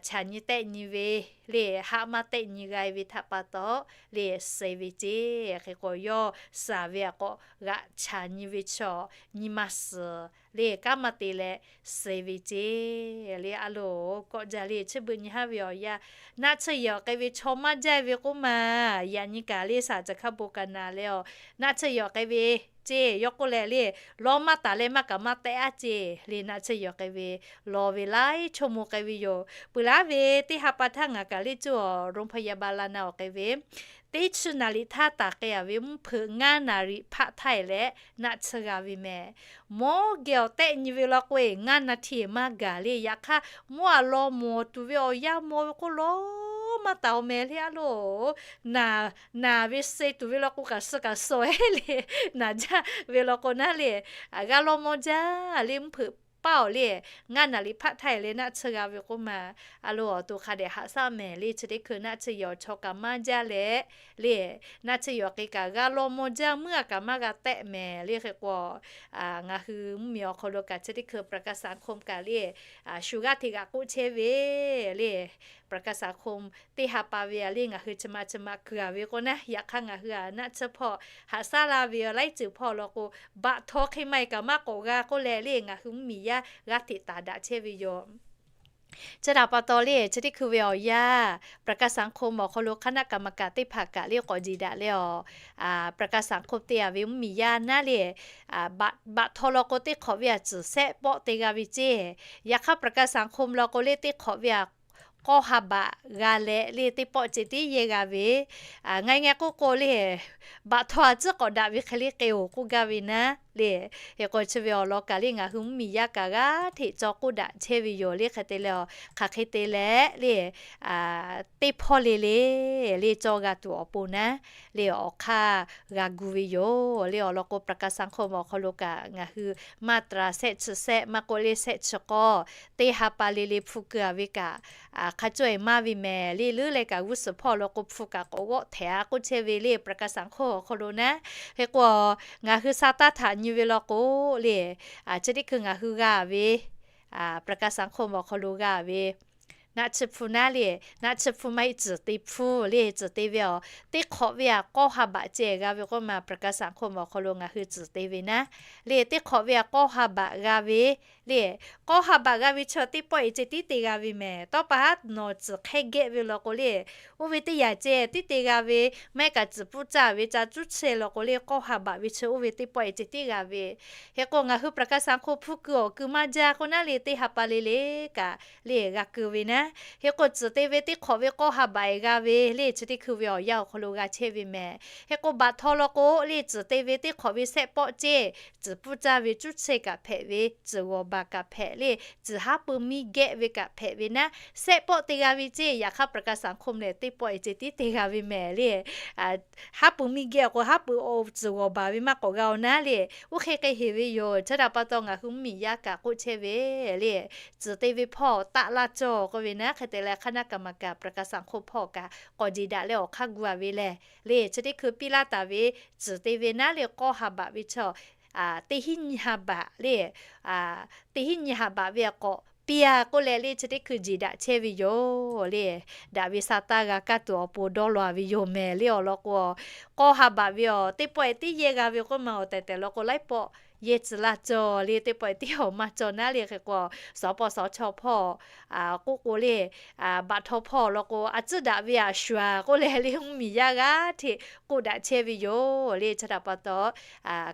chaꞈ nyi tehˆ nyi ve le, haˆ maˇ tehˆ nyi g'a ve htaꞈ pa taw le suh ve ceˇ. Hk'e k'o yawˇ suh ve a k'awꞈ g'aꞈ chaꞈ nyi ve chaw nyi ma suhˍ le kanˉ maˇ te leh suh ve ceˇ le. A loˍ kawˆ jaˇ le chi beuꞈ nyi haˉ ve awˬ yanˇ, naˆ tsuhˇ yawˬ k'ai ve chaw maˇ jaˇ ve k'oˆ ma, yaꞈ nyi kaꞈ le saˍ caˬ hkaˇ bon kaꞈ naˬ leh awˬ naˆ tsuhˇ yawˬ k'ai ve ceˇ. Yawˇ k'oˆ leh le, lawˇ maˇ taˍ leh maˇ kaꞈ maˇ tehˆ aˉ ceˇ le. Naˆ tsuhˇ yawˬ k'ai ve law ve laiˉ chaw mo k'ai ve yoˬ. Peuˬ laˉ ve teˇ ha pa htaˇ ngaˬ kaꞈ le cuˇ awˬ โรงพยาบาล la na awˬ k'ai ve teˇ chi naˍ liꞈ htaˇ taˍ k'ai a ve mvuhˇ hpeuꞈ ngaˇ naˍ liꞈ hpaˆ htaˇ e leh naˆ tsuhˇ g'a ve mehˍ. Mawˇ geh awˬ tehˆ nyi ve law k'o e ngaˇ naˍ htiˇ maˇ gaˬ le. Yaꞈ hk'aˇ mawˇ a law mawˬ tuˬ ve awˬ yanˇ mawˬ ve k'oˆ lawˇ maˇ taˍ awˬ mehˍ le a loˍ. Naˬ ve suh tuˬ ve law k'o kaꞈ suh kaꞈ suh e le, naˬ jaˇ ve law k'o naˉ le, g'a law mawˇ jaˇ le mvuhˇ hpeuꞈ paˆ awˬ le ngaˇ naˍ liꞈ hpaˆ htaˇ e leh naˆ tsuhˇ g'a ve k'oˆ ma. A loˍ awˬ to hk'a dehꞈ haꞈ shaˉ mehˍ le chi teˇ hkui naˆ tsuhˇ yawˬ chaw kaꞈ maˇ jaˇ leh le, naˆ tsuhˇ yawˬ k'ai kaꞈ g'a law mawˇ jaˇ meuˇ a kaꞈ maˇ g'a tehˆ mehˍ le. Hk'e k'o ngaˬ hui mvuhˇmiˬ awˬ hk'aw lo kaꞈ chi teˇ hkui ประกันสังคม kaꞈ le shu g'aˇ hteꞈ g'aꞈ k'oˆ chehˇ ve le ประกันสังคม teˇ ha pa ve a le ngaˬ hui chi ma chi ma kuiˬ a ve k'o naˉ, yaꞈ hk'aˇ ngaˬ hui a naˆ tsuhˇ hpawˇ haꞈ shaˉ la ve laiˉ ceuˬ hpawˇ law k'o, baꞈ htaw hk'e maˇ e kaꞈ maˇ k'awꞈ g'a k'oˆ leh le ngaˬ hui mvuhˇmiˬ yaˇ g'aˇ hteꞈ taˍ daꞈ chehˇ ve yoˬ. Chi htaꞈ pa taw le chi teˇ hkui ve awˬ yanˇ ประกันสังคม awˬ hk'aw lo hk'aˇ naˆ กรรมการ teˇ hpaˍ kaꞈ le k'awꞈ jeˬ daꞈ leh awˬ ประกันสังคม te a ve mvuhˇmiˬ yaˇ naˉ le baꞈ htaw law k'o teˇ hk'awꞈ ve a tcuhˍ shehˆ pawˆ te g'a ve ceˇ. Yaꞈ hk'aˇ ประกันสังคม law k'o le teˇ hk'awꞈ ve a k'awˇ ha baꞈ g'a leh le teˇ pawˆ ceh tiˉ yehˇ g'a ve, ngaˬ ngaˬ k'oˆ k'o le, baꞈ htaw a tcuhˉ k'awꞈ daꞈ ve hk'e le k'ai-oˬ k'oˆ gaˇ ve naˉ le. Hk'e k'o chi ve awˬ lawn kaꞈ le ngaˬ hui mvuhˇmiˬ yaˇ kaꞈ g'aˇ hteꞈ caw k'oˆ daꞈ chehˇ ve yoˬ le. Hk'e te leh hk'aˬ hk'e te leh le teˇ hpawˇ le le le caw g'a tuˬ awˬ pon naˉ le awˬ hk'aˇ g'a gu ve yoˬ le. Awˬ lawn k'o ประกันสังคม awˬ hk'aw lo kaꞈ ngaˬ hui มาตรา shehˆ chi shehˆ maˇ k'oˆ le shehˆ chi k'awˇ teˇ ha pa le le hpu keu a ve kaꞈ hk'a cawˇ e maˇ ve mehˍ le. Leuˉ leh kaꞈ g'uˇ suhˍ hpawˇ law k'o hpu kaꞈ k'awꞈ g'awˆ htehꞈ a k'oˆ chehˇ ve le ประกันสังคม awˬ hk'aw lo naˉ. Hk'e k'o ngaˬ hui sa taˇ htaꞈ nyi ve law k'o le, chi teˇ hkui ngaˬ hui g'a ve ประกันสังคม awˬ hk'aw lo g'a ve naˆ tsuhˇ hpu naˉ le, naˆ tsuhˇ hpu maˇ heˆ, tcuhˍ te hpu le, tcuhˍ te ve awˬ teˇ hk'awꞈ ve aꞈ k'awˇ ha baꞈ ceh g'a ve k'oˆ ma, ประกาศสังคม awˬ hk'aw lo ngaˬ hui tcuhˍ te ve naˉ le, teˇ hk'awꞈ ve aꞈ k'awˇ ha baꞈ g'a ve le. K'awˇ ha baꞈ g'a ve chaw teˇ pawˆ e ceh tiˉ te g'a ve mehˍ. Tawˇ pa haˉ nawˬ tcuhˍ hk'ehˇ geh ve law k'o le, oˇ ve teˇ yanˇ ceh tiˉ te g'a ve, maˇ heˆ kaꞈ tcuhˍ pfuhˇ caˇ ve ca cuˉ chehˇ law k'o le, k'awˇ ha baꞈ ve chaw oˇ ve teˇ pawˆ e ceh tiˉ g'a ve. Hk'e k'o ngaˬ hui ประกาศสังคม hpu kuiˬ awˬ kuiˬ maˇ jaˇ k'o naˉ le, teˇ ha pa le le kaꞈ le g'a keu ve naˉ. Hk'e k'o tcuhˍ te ve teˇ hk'awꞈ ve k'awˇ ha baꞈ e g'a ve le, chi teˇ hkui ve awˬ yanˇ awˬ hk'aw lo g'a chehˇ ve mehˍ. Hk'e k'o baꞈ htaw law k'o le, tcuhˍ te ve teˇ hk'awꞈ ve sehˆ pawˆ ceh tcuhˍ pfuhˇ caˇ ve cuˉ chehˇ kaꞈ hpehꞈ ve, tcuhˍ g'awˬ baˬ kaꞈ hpehꞈ le, tcuhˍ haˉ pui miˇ geh ve kaꞈ hpehꞈ ve naˉ, sehˆ pawˆ te g'a ve ceh. Yaꞈ hk'aˇ ประกาศสังคม lehˬ teˇ pawˆ e ceh tiˉ te g'a ve mehˍ le. Haˉ pui miˇ geh k'o haˉ pui o tcuhˍ g'awˬ baˬ ve maˇ k'awꞈ g'a-o naˉ le. Oˇ hk'e k'ai heˍ ve yoˬ. Chi htaꞈ pa taw ngaˬ hui mvuhˇmiˬ yaˇ kaꞈ k'oˆ chehˇ ve le, tcuhˍ te ve hpawˇ taˆ laˇ cawˬ k'oˆ ve naˉ. Hk'e te leh hk'aˇ naˉ กรรมการ ประกาศสังคม hpawˇ kaꞈ k'awꞈ jeˬ daꞈ leh awˬ hk'aˇ gu-a ve lehˬ le, chi teˇ hkui piˇ laˇ taˍ ve tcuhˍ te ve naˉ le, k'awˇ ha baꞈ ve chaw teˇ hinˉ nyi ha baꞈ le, teˇ hinˉ nyi ha baꞈ ve k'awꞈ piˇ-a k'oˆ leh le, chi teˇ hkui jeˬ daꞈ chehˇ ve yoˬ le. Daꞈ ve sa taˇ g'a kaˇ tuˬ awˬ pon dawˇ law-a ve yoˬ mehˍ le. Awˬ lawn k'o, k'awˇ ha baꞈ ve awˬ teˇ pawˆ e tiˉ yehˇ g'a ve k'oˆ ma, awˬ tehˬ tehˬ law k'o laiˉ pawˆ yehˇ tcuh laˇ cawˬ le, teˇ pawˆ e tiˉ awˬ maˇ cawˬ naˉ le. Hk'e k'o, suhˍ paw suhˍ chaw hpawˇ k'oˆ k'o le, baꞈ htaw hpawˇ law k'o a tcuhˉ daꞈ ve aꞈ shuˍ-a k'oˆ leh le, mvuhˇmiˬ yaˇ g'aˇ hteꞈ k'oˆ daꞈ chehˇ ve yoˬ le. Chi htaꞈ pa taw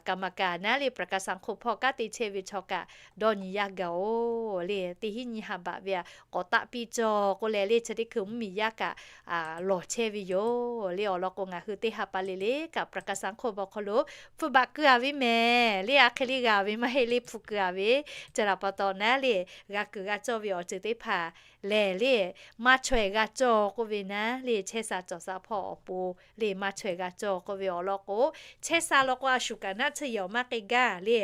กรรมการ naˉ le, ประกาศสังคม hpawˇ kanˉ te chehˇ ve chaw kaꞈ dawˇ nyi yaˇ gaˬ-oˬ le. Teˇ hinˉ nyi ha baꞈ ve aꞈ k'awꞈ taˆ piˇ cawˬ k'oˆ leh le, chi teˇ hkui mvuhˇmiˬ yaˇ kaꞈ lawˬ chehˇ ve yoˬ le. Awˬ lawn k'o ngaˬ hui teˇ ha pa le le kaꞈ ประกาศสังคม awˬ hk'aw lo hpu baꞈ keu-a ve mehˍ le. A hk'e le g'a ve maˇ heˆ le, hpu keu-a ve. Chi htaꞈ pa taw naˉ le, g'a kuiˬ g'a cawˇ ve awˬ ceuˬ teˇ hpaˍ lehˬ le, maˇ chaweh g'a cawˬ k'oˆ ve naˉ le, chehˇ sha cawˬ sha hpawˇ awˬ pon le maˇ chaweh g'a cawˬ k'oˆ ve. Awˬ lawn k'o, chehˇ sha law k'o a shuˍ kaꞈ naˆ tsuhˇ yehˬ awˬ maˇ k'ai gaˇ le.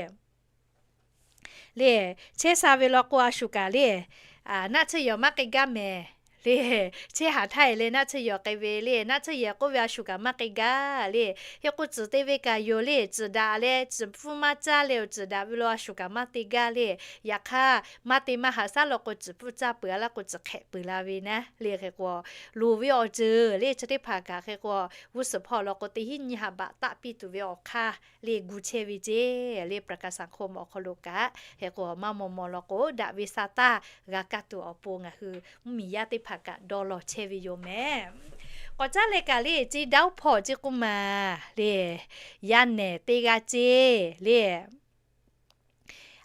Le, chehˇ sha ve law k'o a shuˍ kaꞈ le, naˆ tsuhˇ yehˬ awˬ maˇ k'ai gaˇ mehˍ le. Chehˇ haˍ htaˇ e leh naˆ tsuhˇ yehˬ k'ai ve le, naˆ tsuhˇ yehˬ k'oˆ ve a shuˍ kaꞈ maˇ k'ai gaˇ le. Hk'e k'o tcuhˍ te ve kaꞈ yoˬ le, tcuhˍ daꞈ leh tcuhˍ pfuhˇ maˇ caˇ leh-o, tcuhˍ daꞈ ve law a shuˍ kaꞈ maˇ te gaˇ le. Yaꞈ hk'aˇ maˇ te maˇ haꞈ shaˉ law k'o tcuhˍ pfuhˇ caˇ peuˬ-a laˇ k'o tcuhˍ hk'ehꞈ peuˬ la ve naˉ le. Hk'e k'o, loˍ ve awˬ ceuˬ le chi teˇ hpaˍ kaꞈ hk'e k'o, g'uˇ suhˍ hpawˇ law k'o teˇ hinˉ nyi ha baꞈ taˆ piˇ tuˬ ve awˬ hk'aˇ le gu chehˇ ve ceˇ le, ประกาศสังคม awˬ hk'aw lo kaꞈ hk'e k'o maˇ maw maw law k'o, daꞈ ve sa taˇ g'a kaˇ tuˬ awˬ pon ngaˬ hui mvuhˇmiˬ yaˇ teˇ hpaˍ kaꞈ dawˇ law chehˇ ve yoˬ mehˍ. K'awꞈ caˉ leh kaꞈ le, ceˇ daoˉ hpawˇ ceˇ k'oˆ ma le, yaˇ nehˬ teˇ g'aˇ ceˇ le,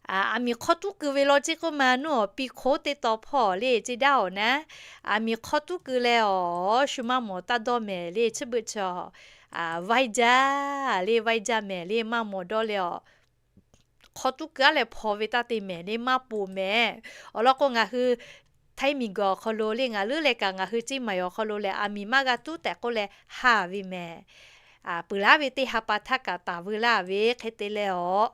aˬ miˍ hk'aw tuˉ keu ve law ceˇ k'oˆ ma, nuˇ awˬ piˇ hk'oˉ teˇ taw hpawˇ le, ceˇ daoˉ-oˬ naˉ, aˬ miˍ hk'aw tuˉ keu leh awˬ shu maˇ mawˬ taˇ dawˇ mehˍ le. Chi beuꞈ chaw vaiˇ jaˇ le, vaiˇ jaˇ mehˍ le, maˇ mawˬ dawˇ leh awˬ hk'aw tuˉ keu-a leh hpaw ve taˇ te mehˍ le, maˇ ponˬ mehˍ. Awˬ lawn k'o ngaˬ hui htaiˇ miˬ guiˬ awˬ hk'aw lo le, ngaˬ leuˉ leh kaꞈ ngaˬ hui ceˇ maiˬ awˬ hk'aw lo lehˬ, aˬ miˍ maˇ g'a tuˉ tehꞈ k'oˆ leh haˍ ve mehˍ. Peuˬ laˉ ve teˇ ha pa htaˇ kaꞈ taˍ veu laˇ ve hk'e te leh awˬ,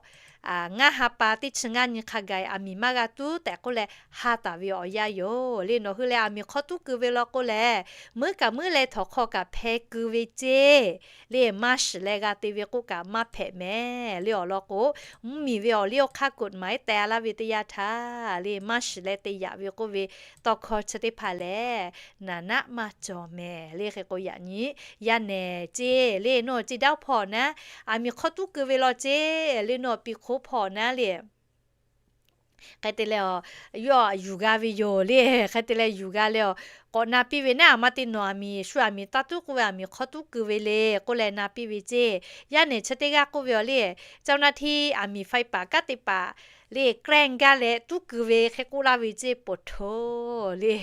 ngaˇ ha pa teˇ chi ngaˇ nyi hk'a gaˬ aˬ miˍ maˇ g'a tuˉ tehꞈ k'oˆ leh haˍ taˍ ve awˬ yanˇ yoˬ le. Nawˬ hui lehˬ aˬ miˍ hk'aw tuˉ keu ve law k'o lehˬ, meuˉ kaꞈ meuˉ leh htawnˍ hk'aw kaꞈ hpeh keu ve ceˇ le, maˇ shiˍ leh g'a te ve k'oˆ kaꞈ maˇ hpehꞈ mehˍ le. Awˬ lawn k'o, mvuhˇmiˬ ve awˬ liˇ awˬ hk'aˇ กฎหมาย teh-a laˇ ve teˇ yanˇ htaˇ le, maˇ shiˍ leh te yaꞈ ve k'oˆ ve tawˇ hkawˇ chi teˇ hpaˍ lehˬ, naˍ naˆ maˇ cawˬ mehˍ le. Hk'e k'o yaꞈ nyi yaˇ nehˬ ceˇ le, nuˇ ceˇ daoˉ hpawˇ naˉ, aˬ miˍ hk'aw tuˉ keu ve law ceˇ le, nuˇ piˇ hk'oˉ hpawˇ naˉ le, hk'e te leh awˬ, yawˇ yuˬ g'a ve yoˬ le. Hk'e te leh yuˬ g'a leh awˬ, k'awꞈ na piˇ ve naˉ, maˇ te nawˬ aˬ miˍ shu aˬ miˍ taˇ tuˉ k'oˆ ve, aˬ miˍ hk'aw tuˉ keu ve le k'oˆ leh na piˇ ve ceˇ. Yaˇ nehˬ chi teˇ g'aˇ k'oˆ ve awˬ le, เจ้าหน้าที่ aˬ miˍ ไฟป่า kanˉ te paˍ le, แกล้ง gaˇ leh tuˉ keu ve hk'e k'oˆ laˇ ve ceˇ, poˬ htoˬ le,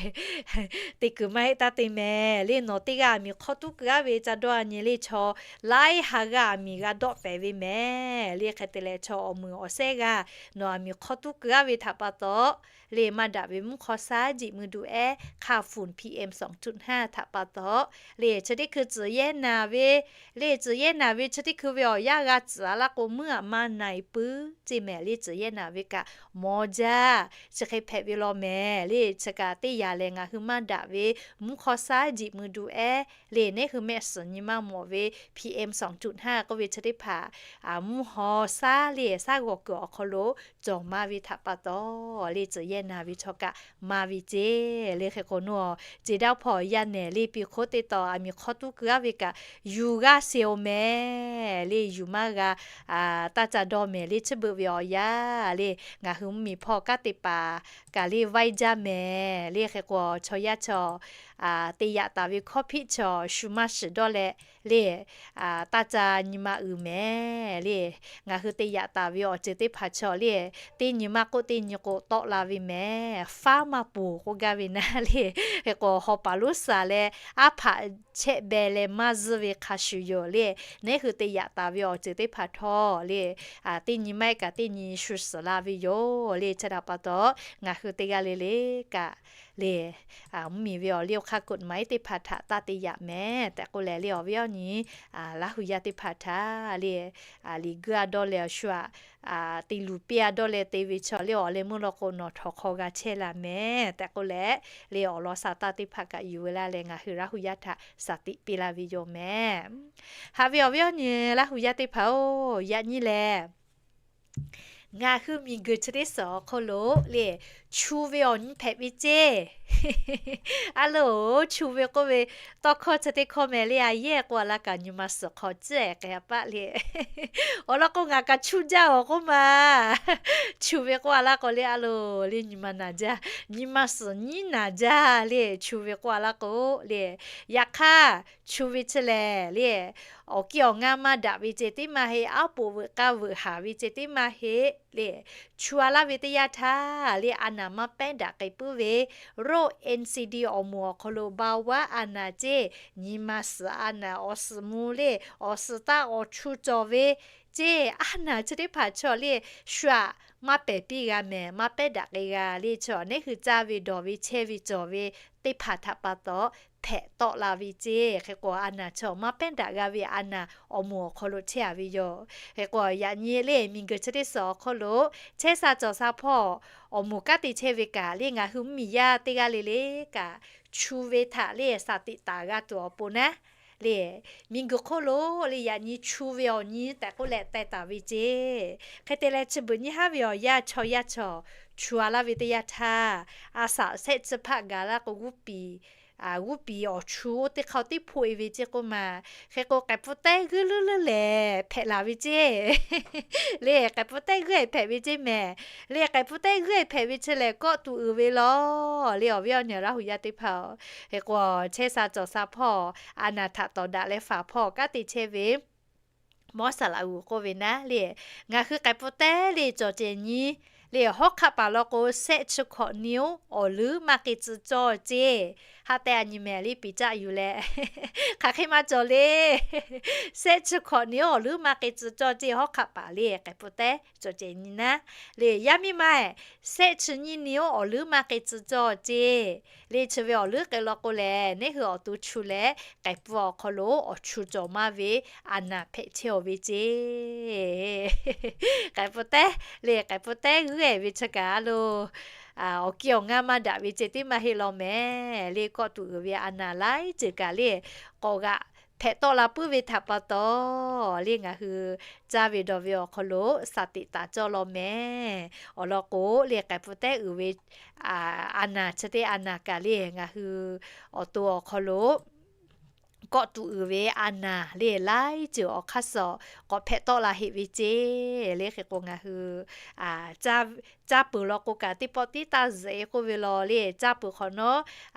te kuiˬ maˇ heˆ taˇ te mehˍ le. Nawˬ teˇ g'aˇ aˬ miˍ hk'aw tuˉ keu-a ve ca dawˇ-a nyi le, chaw laiˉ ha g'aˇ aˬ miˍ g'a dawˆ pehˍ ve mehˍ le. Hk'e te leh chaw awˬ meuˍ awˬ sehˉ g'aˇ nawˬ aˬ miˍ hk'aw tuˉ keu-a ve htaꞈ pa taw le, maˇ daꞈ ve mvuhˇ hk'aw shaˉ jiꞈ mui du ehˉ hk'a funˍ PM สองจุดห้า htaꞈ pa taw le, chi teˇ hkui tcuhˍ yehˇ naˍ ve le, tcuhˍ yehˇ naˍ ve chi teˇ hkui ve awˬ yanˇ g'a tcuhˍ-a laˇ k'o, meuˉ aꞈ maˇ na-e puiˉ ceˇ mehˍ le. Tcuhˍ yehˇ naˍ ve kaꞈ mawˬ jaˇ, chi hk'e hpehꞈ ve law mehˍ le. Chi kaꞈ teˇ yanˇ lehˬ ngaˬ hui maˇ daꞈ ve mvuhˇ hk'aw shaˉ jiꞈ mui du ehˉ le, neˉ hui mehˆ suhˍ nyi maˇ mawˬ ve PM สองจุดห้า k'oˆ ve chi teˇ hpaˍ mvuhˇ hk'aw shaˉ le, shaˉ g'awˬ kuiˬ awˬ hk'aw lo cawˬ ma ve htaꞈ pa taw le, tcuhˍ hpehˇ na ve chaw kaꞈ maˇ ve ceˇ le. Hk'e k'o, nawˬ ceˬ daˇ hpawˇ yaˇ nehˬ le, piˇ hk'oˆ teˇ taw aˬ miˍ hk'awˇ tuˉ keu aˉ ve kaꞈ yuˬ g'aˇ seˍ-oˬ mehˍ le. Yuˬ maˇ g'a taˇ ca dawˇ mehˍ le. Chi beuꞈ ve awˬ yanˇ le, ngaˬ hui mvuhˇmiˬ hpawˇ kanˉ te paˍ kaꞈ le vaiˇ jaˇ mehˍ le. Hk'e k'o, chaw yaˇ chaw te yaꞈ taˍ ve hkawˇ hpiˆ chaw shu maˇ shiˍ dawˇ leh le, taˇ ca nyi ma uiˍ mehˍ le. Ngaˬ hui te yaꞈ taˍ ve awˬ ceuˬ teˇ hpaˍ chaw le, teˇ nyi maˇ k'oˆ teˇ nyi k'o tawˆ la ve mehˍ. Faˉ maˇ poˬ k'oˆ gaˇ ve naˉ le. Hk'e k'o, haw paˍ lonˉ suhˍ leh aˉ hpaꞈ chehˇ beh leh maˇ zuhˇ ve hk'a shuˍ yoˬ le. Neˉ hui te yaꞈ taˍ ve awˬ ceuˬ teˇ hpaˍ htawˇ le, teˇ nyi maˇ heˆ kaꞈ teˇ nyi shu suhˍ la ve yoˬ le. Chi htaꞈ pa taw, ngaˬ hui teˇ g'aˇ le le kaꞈ le, mvuhˇmiˬ ve awˬ liˇ awˬ hk'aˇ กฎหมาย teˇ hpaˍ htaꞈ taˇ te yaꞈ mehˍ tehꞈ k'oˆ leh le, awˬ viˉ awˬ nyi Laˇ hu yaˇ teˇ hpaˍ htaꞈ le, liꞈ guiˇ a dawˇ leh awˬ shu aꞈ te luˬ piˇ a dawˇ leh te ve chaw le, awˬ leh meuˇ law k'o nawˬ htawnˍ hk'aw g'a chehˇ la mehˍ tehꞈ k'oˆ leh le, awˬ lawn sa taˇ teˇ hpaˍ kaꞈ yuˬ ve laˇ leh ngaˬ hui Laˇ hu yaˇ htaꞈ shaˍ tiꞈ piˇ laˇ ve yoˬ mehˍ. Haꞈ ve awˬ viˉ awˬ nyi Laˇ hu yaˇ teˇ hpaˍ-oˬ, yaꞈ nyi lehˬ ngaˬ hui miˬguiˬ chi teˇ suhˍ awˬ hk'aw lo le, chu ve awˬ nyi hpehꞈ ve ceˇ. A loˬ, chu ve k'oˆ ve tawˇ hkawˇ chi teˇ hkawˇ mehˍ le. A yehˇ k'oˆ a laˇ kaꞈ nyi ma suhˍ hk'aw ciˉ ehˍ k'ai a paˆ le. Awˬ lawn k'o, ngaˬ kaꞈ chu jaˇ awˬ k'oˆ ma. Chu ve k'oˆ a laˇ k'o le, a loˬ le, nyi ma naˬ jaˇ, nyi ma suhˍ nyiˉ naˬ jaˇ le. Chu ve k'oˆ a laˇ k'o le, yaꞈ hk'aˇ chu ve chi lehˬ le, awˬ kiˇ awˬ ngaˇ maˇ daꞈ ve ceh tiˉ maˇ heˆ, aˉ poꞈ veuꞈ k'a veuꞈ haˍ ve ceh tiˉ maˇ heˆ le. Chu a laˇ ve teˇ yanˇ htaˇ le, a naˬ maˇ pehˉ daꞈ k'ai puiˉ ve, roˆ NCD awˬ moˍ awˬ hk'aw lo เบาหวาน a naˬ ceˇ, nyi ma suhˍ a naˬ awˬ suhˍ mvuh le, awˬ suhˍ taˇ awˬ chu cawˬ ve ceˇ, a naˬ chi teˇ hpaˍ chaw le, shu aꞈ maˇ pehˬ piˇ g'a mehˍ, maˇ pehˉ daꞈ k'ai g'a le. Chaw neˉ hui caˇ ve dawˬ ve chehˇ ve cawˬ ve teˇ hpaˍ htaꞈ pa taw hpehꞈ tawˆ la ve ceˇ. Hk'e k'o, a naˬ chaw maˇ pehˉ daꞈ g'a ve a naˬ awˬ moˍ awˬ hk'aw lo chehˇ a ve yoˬ. Hk'e k'o, yaꞈ nyi le miˬguiˬ chi teˇ suhˍ awˬ hk'aw lo chehˇ sha cawˬ sha hpawˇ awˬ moˍ kanˉ te chehˇ ve kaꞈ le, ngaˬ hui mvuhˇmiˬ yaˇ teˇ g'aˇ le le kaꞈ chu ve htaꞈ le shaˍ tiꞈ taˍ g'a tuˬ awˬ pon naˉ le, miˬguiˬ hk'oˆ lo le yaꞈ nyi chu ve awˬ nyi tehꞈ k'oˆ leh teh taˍ ve ceˇ. Hk'e te leh, chi beuꞈ nyiˇ haˉ ve awˬ yanˇ chaw yaˇ chaw chu a laˇ ve teˇ yanˇ htaˇ, a shaꞈ shehˆ chi hpaˆ gaˬ laˇ k'o, g'uˇ piˍ awˬ chu oˇ teˇ hk'aw tiˉ hpoˆ e ve ceˇ k'oˆ ma. Hk'e k'o, k'ehˬ pfuhˇ tehˉ g'uiˇ leuˉ leuˉ lehˬ hpehꞈ laˬ ve ceˇ. Le k'ehˬ pfuhˇ tehˉ g'uiˇ e hpehꞈ ve ceˇ mehˍ. Le k'ehˬ pfuhˇ tehˉ g'uiˇ e hpehꞈ ve chi lehˬ, kawˆ tuˬ uiˍ ve law le, awˬ viˉ awˬ nyi Laˇ hu yaˇ teˇ hpaˍ-oˬ. Hk'e k'o, chehˇ sha cawˬ sha hpawˇ a naˬ htaꞈ tawˍ daꞈ leh faˍ hpawˇ kanˉ te chehˇ ve Mawˇ saˍ laꞈ g'uˬ k'oˆ ve naˉ le, ngaˬ hui k'ehˬ pfuhˇ tehˉ le cawˬ cehˬ nyi le, hawˉ hk'aˆ paˍ law k'o shehˆ chi hkawꞈ ni-oˬ awˬ leuˉ maˇ k'e tcuh cawˇ ceˇ. Haꞈ tehꞈ a nyi mehˍ le piˍ caˆ yuˬ leh hk'aˬ hk'e maˇ cawˬ le. Shehˆ chi hkawꞈ ni-oˬ awˬ leuˉ maˇ k'e tcuh cawˇ ceˇ. Hawˉ hk'aˆ paˍ le k'ehˬ pfuhˇ tehˉ cawˬ cehˬ nyi naˉ le, yaˇ miˇ ma-eˬ shehˆ chi nyiˇ ni-oˬ awˬ leuˉ maˇ k'e tcuh cawˇ ceˇ. Le chi ve awˬ leuˉ k'ai law k'o lehˬ, neˉ hui awˬ to chu leh k'ehˬ pfuhˇ awˬ hk'aw lo awˬ chu cawˬ maˇ ve a naˬ hpehꞈ chehˇ-oˬ ve ceˇ. K'ehˬ pfuhˇ tehˉ le, k'ehˬ pfuhˇ tehˉ g'uiˇ e ve chi kaꞈ a loˬ, awˬ kiˇ awˬ ngaˇ maˇ daꞈ ve ceh tiˉ maˇ heˆ law mehˍ. Le kawˆ tuˬ uiˍ ve a naˬ laiˉ ceuˬ kaꞈ le k'awꞈ g'aꞈ hpehꞈ tawˆ la puiˉ ve htaꞈ pa taw, le ngaˬ hui caˇ ve dawˬ ve awˬ hk'aw lo shaˍ tiꞈ taˍ cawˇ law mehˍ. Awˬ lawn k'o, le k'ehˬ pfuhˇ tehˉ uiˍ ve a naˬ chi teˇ a naˬ kaꞈ le ngaˬ hui awˬ to awˬ hk'aw lo kawˆ tuˬ uiˍ ve a naˬ le laiˉ ceuˬ awˬ hk'aˇ suh k'awꞈ hpehꞈ tawˆ la heˆ ve ceˇ. Le hk'e k'o ngaˬ hui caˇ peuˬ law k'o kaꞈ teˇ pawˆ tiˉ taˇ zuhꞈ e k'oˆ ve law le, caˇ peuˬ hk'awꞈ nawˉ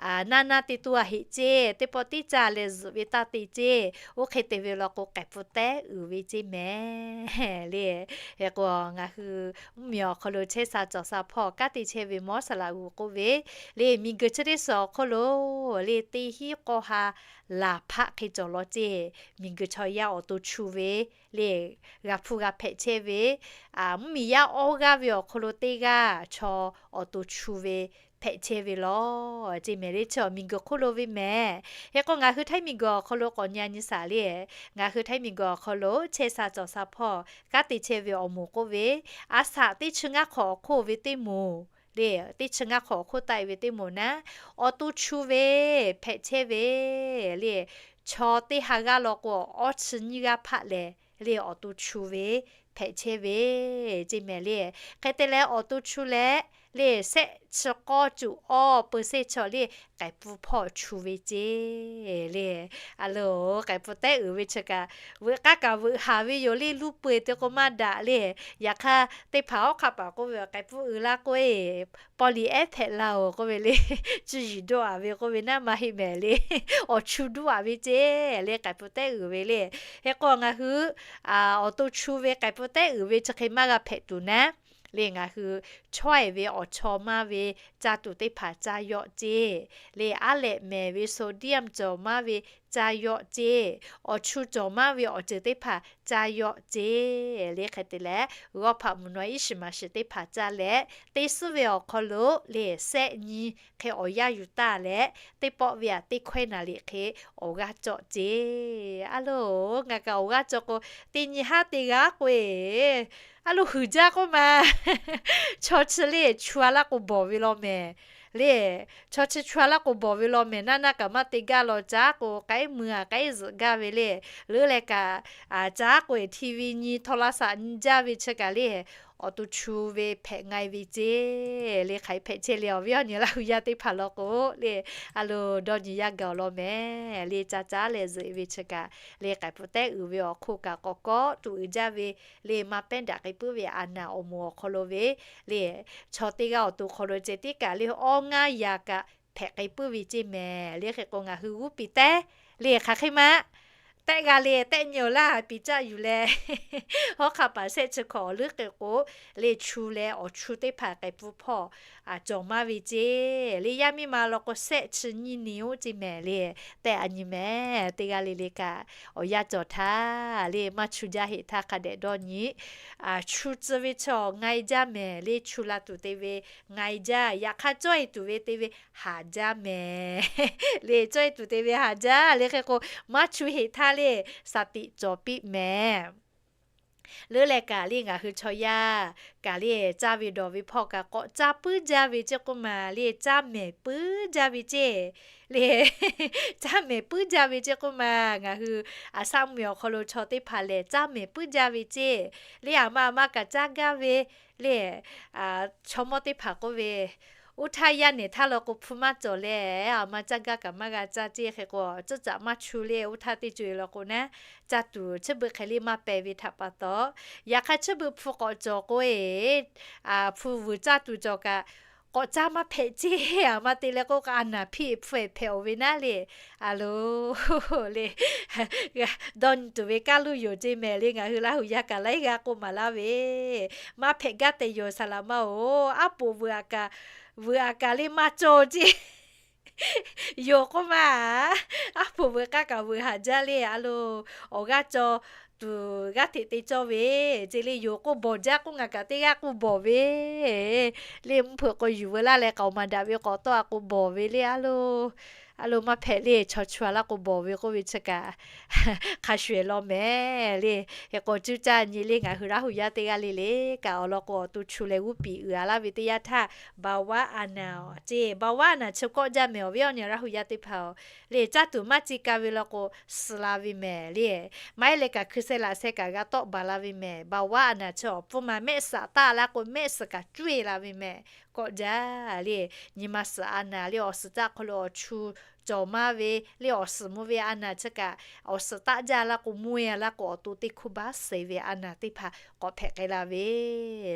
naˇ naˇ te tuˬ a heˆ ceˇ, teˇ pawˆ tiˉ caˇ leh zuhꞈ ve taˇ te ceˇ. Oˇ hk'e te ve law k'o, k'ehˬ pfuhˇ tehˉ uiˍ ve ceˇ mehˍ le. Hk'e k'o, ngaˬ hui mvuhˇmiˬ awˬ hk'aw lo chehˇ sha cawˬ sha hpawˇ kanˉ te chehˇ ve Mawˇ saˍ laꞈ g'uˬ k'oˆ ve le, miˬguiˬ chi teˇ suhˍ awˬ hk'oˆ lo le teˇ hinˉ k'aw ha laˬ hpaˆ hk'e cawˬ law ceˇ. Miˬguiˬ chaw yaˇ awˬ to chu ve le, g'a hpuˇ g'a hpehꞈ chehˇ ve, mvuhˇmiˬ yaˇ awˇ g'aˇ ve awˬ hk'aw lo teˇ g'aˇ chaw awˬ to chu ve hpehꞈ chehˇ ve law ceˇ mehˍ le. Chi awˬ miˬguiˬ hk'oˆ lo ve mehˍ. Hk'e k'o ngaˬ hui Htaiˇ miˬguiˬ awˬ hk'aw lo k'awꞈ nyi a nyi shaˍ le, ngaˬ hui Htaiˇ miˬguiˬ awˬ hk'aw lo chehˇ sha cawˬ sha hpawˇ kanˉ te chehˇ ve awˬ moˍ k'oˆ ve, a shaꞈ teˇ chi ngaˇ hk'awꞈ awˬ hk'oˆ ve teˇ moˍ le, teˇ chi ngaˇ hk'awꞈ awˬ hk'oˆ taˆ e ve teˇ moˍ naˉ, awˬ to chu ve hpehꞈ chehˇ ve le, chaw teˇ ha g'aˇ law k'o awˇ chi nyiˇ g'aˇ hpaˆ lehˬ le, awˬ to chu ve hpehꞈ chehˇ ve ceˇ mehˍ le. Hk'e te leh awˬ to chu leh le, shehˆ chi k'awˇ cuꞈ awˇ เปอร์เซ็นต์ chaw le, k'ai pun hpawˇ chu ve ceˇ le. A loˬ, k'ai pun tehˉ uiˍ ve chi kaꞈ, veuꞈ k'aˉ kaꞈ veuꞈ haˍ ve yoˬ le, luˇ peu eˬ te k'o maˇ daꞈ le. Yaꞈ hk'aˇ, teˇ hpaˍ hawˉ hk'aˆ paˍ k'oˆ ve, k'ai pun uiˍ la k'o e, paw liꞈ ehˉ hpehꞈ la oˬ k'oˆ ve le, cuˇ yiˍ dawˇ a ve k'oˆ ve naˉ maˇ heˆ mehˍ le. Awˬ chu dawˇ a ve ceˇ le, k'ai pun tehˉ uiˍ ve le. Hk'e k'o ngaˬ hui awˬ to chu ve k'ai pun tehˉ uiˍ ve chi hk'e maˇ g'a hpehꞈ tuˬ naˉ le, ngaˬ hui chaweh ve awˬ chaw maˇ ve caˇ tuˬ teˇ hpaˍ caˇ yawˆ ceˇ le, aˉ lehꞈ mehˍ ve sodium cawˬ maˇ ve caˇ yawˆ ceˇ, awˬ chu cawˬ maˇ ve awˬ ceuˬ teˇ hpaˍ caˇ yawˆ ceˇ le. Hk'e te leh, g'awˇ hpaꞈ mvuhˬ naw iˉ shiˍ maˍ shiˍ teˇ hpaˍ caˇ leh, teˇ suhˉ ve awˬ hk'aw lo le, shehˆ nyi hk'e awˬ yanˇ yuˬ taˇ leh, teˇ pawˆ ve aꞈ teˇ hkawehˇ naˍ riˍ hk'e awˬ g'aˇ cawˬ ceˇ. A loˬ, ngaˬ kaꞈ awˬ g'aˇ cawˬ k'o, teˇ nyi haˉ teˇ g'aˇ k'o e, a loˬ huiˍ jaˇ k'oˆ ma. Chaw chi le chu a laˇ k'o bawˬ ve law mehˍ le. Chaw chi chu a laˇ k'o bawˬ ve law mehˍ, naˆ naˆ kaꞈ maˇ te gaˇ law, caˉ k'o k'ai mui a k'ai zuhꞈ gaˇ ve le. Leuˉ leh kaꞈ, caˉ k'o TV nyi โทรศัพท์ nyi jaˇ ve chi kaꞈ le, awˬ to chu ve hpehꞈ nga e ve ceˇ le. Hk'aˬ hk'e hpehꞈ chehˇ le, awˬ viˉ awˬ nyi Laˇ huˍ yaˇ teˇ hpaˍ law k'o le, a loˬ dawˇ nyi yaˇ gaˬ awˬ law mehˍ le. Caˇ caˉ leh zuhꞈ e ve chi kaꞈ le, k'ai pun tehˉ uiˍ ve awˬ hk'oˆ kaꞈ k'awꞈ kawˆ tuˬ uiˍ jaˇ ve le, maˇ pehˉ daꞈ k'ai puiˉ ve a naˍ awˬ moˍ awˬ hk'aw lo ve le, chaw teˇ g'aˇ awˬ to hk'aw lo ceh tiˉ kaꞈ le, awˇ ngaˇ yaꞈ kaꞈ hpehꞈ k'ai puiˉ ve ceˇ mehˍ le. Hk'e k'o ngaˬ hui g'uˇ piˍ tehˉ le, hk'aˬ hk'e ma tehˆ g'a le, tehˆ nyi awˬ laˇ piˍ caˆ yuˬ leh, hawˉ hk'aˆ paˍ shehˆ chi hkawꞈ awˬ leuˉ hk'e k'o le, chu leh awˬ chu teˇ hpaˍ k'ai pun hpawˇ cawˬ maˇ ve ceˇ le. Yaˇ miˇ ma law k'o, shehˆ chi nyiˇ nyi oˇ ceˇ mehˍ le. Tehˆ a nyi mehˍ, teˇ g'aˇ le le kaꞈ awˬ yanˇ cawˬ htaˇ le, maˇ chu jaˇ heˆ htaˇ hk'a dehꞈ dawˇ nyi. Chu tcuh ve chaw nga e jaˇ mehˍ le, chu la tuˬ te ve nga e jaˇ. Yaꞈ hk'aˇ cawˇ e tuˬ ve te ve haˍ jaˇ mehˍ le, cawˇ e tuˬ te ve haˍ jaˇ le. Hk'e k'o, maˇ chu heˆ htaˇ le, saˍ tiꞈ cawˬ piˇ mehˍ. Leuˉ leh kaꞈ le, ngaˬ hui chaw yaˇ kaꞈ le, caˇ ve dawˬ ve hpawˇ kaꞈ k'awꞈ caˇ puiˉ jaˇ ve ceˇ k'oˆ ma le, caˇ mehˍ puiˉ jaˇ ve ceˇ le. Caˇ mehˍ puiˉ jaˇ ve ceˇ k'oˆ ma. Ngaˬ hui aˬ saˉ mvuhˇ miˬ awˬ hk'aw lo chaw teˇ hpaˍ lehˬ, caˇ mehˍ puiˉ jaˇ ve ceˇ le. Aˬ ma aˬ ma kaꞈ caˇ gaˇ ve le. Chaw mawˇ teˇ hpaˍ k'oˆ ve, oˇ htaˇ yaˇ nehˬ htaˇ law k'o hpu maˇ cawˬ leh, aˬ ma caˇ gaˇ kaꞈ maˇ g'a caˇ ceˇ. Hk'e k'o, tcuhˉ caꞈ maˇ chu le, oˇ htaˇ teˇ co e law k'o naˉ, caˇ tuˬ chi beuꞈ hk'e le maˇ pehˍ ve htaꞈ pa taw, yaꞈ hk'aˇ chi beuꞈ hpu k'awꞈ cawˬ k'o e, hpu vuiˬ caˇ tuˬ cawˬ kaꞈ, k'awꞈ caˇ maˇ hpehꞈ ceˇ. Aˬ ma te leh k'o, a naˍ hpiˇ hpu e hpehꞈ oˬ ve naˉ le. A loˬ le, dawˇ nyi tuˬ ve kaˇ luˇ yoˬ ceˇ mehˍ le. Ngaˬ hui Laˇ huˍ yaˇ kaꞈ laiˉ g'aˇ k'oˆ maˍ laˇ ve, maˇ hpehꞈ gaˇ tehꞈ yoˬ saˍ laꞈ ma oˬ. Aˉ poꞈ vuiˬ aꞈ kaꞈ, vuiˬ aꞈ kaꞈ le maˇ cawˇ ceˇ yoˬ k'oˆ ma. Aˉ poꞈ vuiˬ k'aˉ kaꞈ vuiˬ haˍ jaˇ le. A loˬ, awˬ g'aˇ cawˬ tuˬ g'aˇ hteꞈ te cawˇ ve ceˇ le. Yoˬ k'o bawˬ jaˇ k'oˆ, ngaˬ kaꞈ teˇ g'aˇ k'oˆ bawˬ ve le. Mvuhˇ hpeuꞈ k'o yuˬ veu laˇ leh k'aoˍ maˍ daꞈ ve k'awꞈ tawˆ a k'o bawˬ ve le. A loˬ, a loˬ maˇ hpehꞈ le, chaw chu a laˇ k'o bawˬ ve k'oˆ ve chi kaꞈ hk'a shuˍ eˬ law mehˍ le. Hk'e k'o cuˇ caˇ nyi le, ngaˬ hui Laˇ huˍ yaˇ teˇ g'aˇ le le kaꞈ awˬ lawn k'o, awˬ to chu leh g'uˇ piˍ uiˍ a laˇ ve teˇ yanˇ htaˇ, ภาวะ อาหนาว ceˇ, ภาวะ อาหนาว chi kawˆ jaˇ mehˍ. Awˬ viˉ awˬ nyi Laˇ huˍ yaˇ teˇ hpaˍ-oˬ le, caˇ tuˬ maˇ ci ka ve law k'o, suh la ve mehˍ le. Maˇ heˆ leh kaꞈ hkui seh laꞈ seh kaꞈ g'a tawˆ baˬ la ve mehˍ. ภาวะ อาหนาว chi awˬ pfuhˇ ma mehˆ suhˍ taˆ laˇ k'o, mehˆ suhˍ kaꞈ cuˇ e la ve mehˍ. Kawˆ jaˇ le. Nyi ma suhˍ a naˍ le, awˬ suhˍ caˆ hk'aw lo awˬ chu cawˬ maˇ ve le, awˬ suhˍ mvuh ve a naˍ chi kaꞈ, awˬ suhˍ taˆ jaˇ laˇ k'o, mvuh e laˇ k'o, awˬ to teˇ hkuˇ baˆ suh ve a naˍ teˇ hpaˍ k'awꞈ hpehꞈ k'ai la ve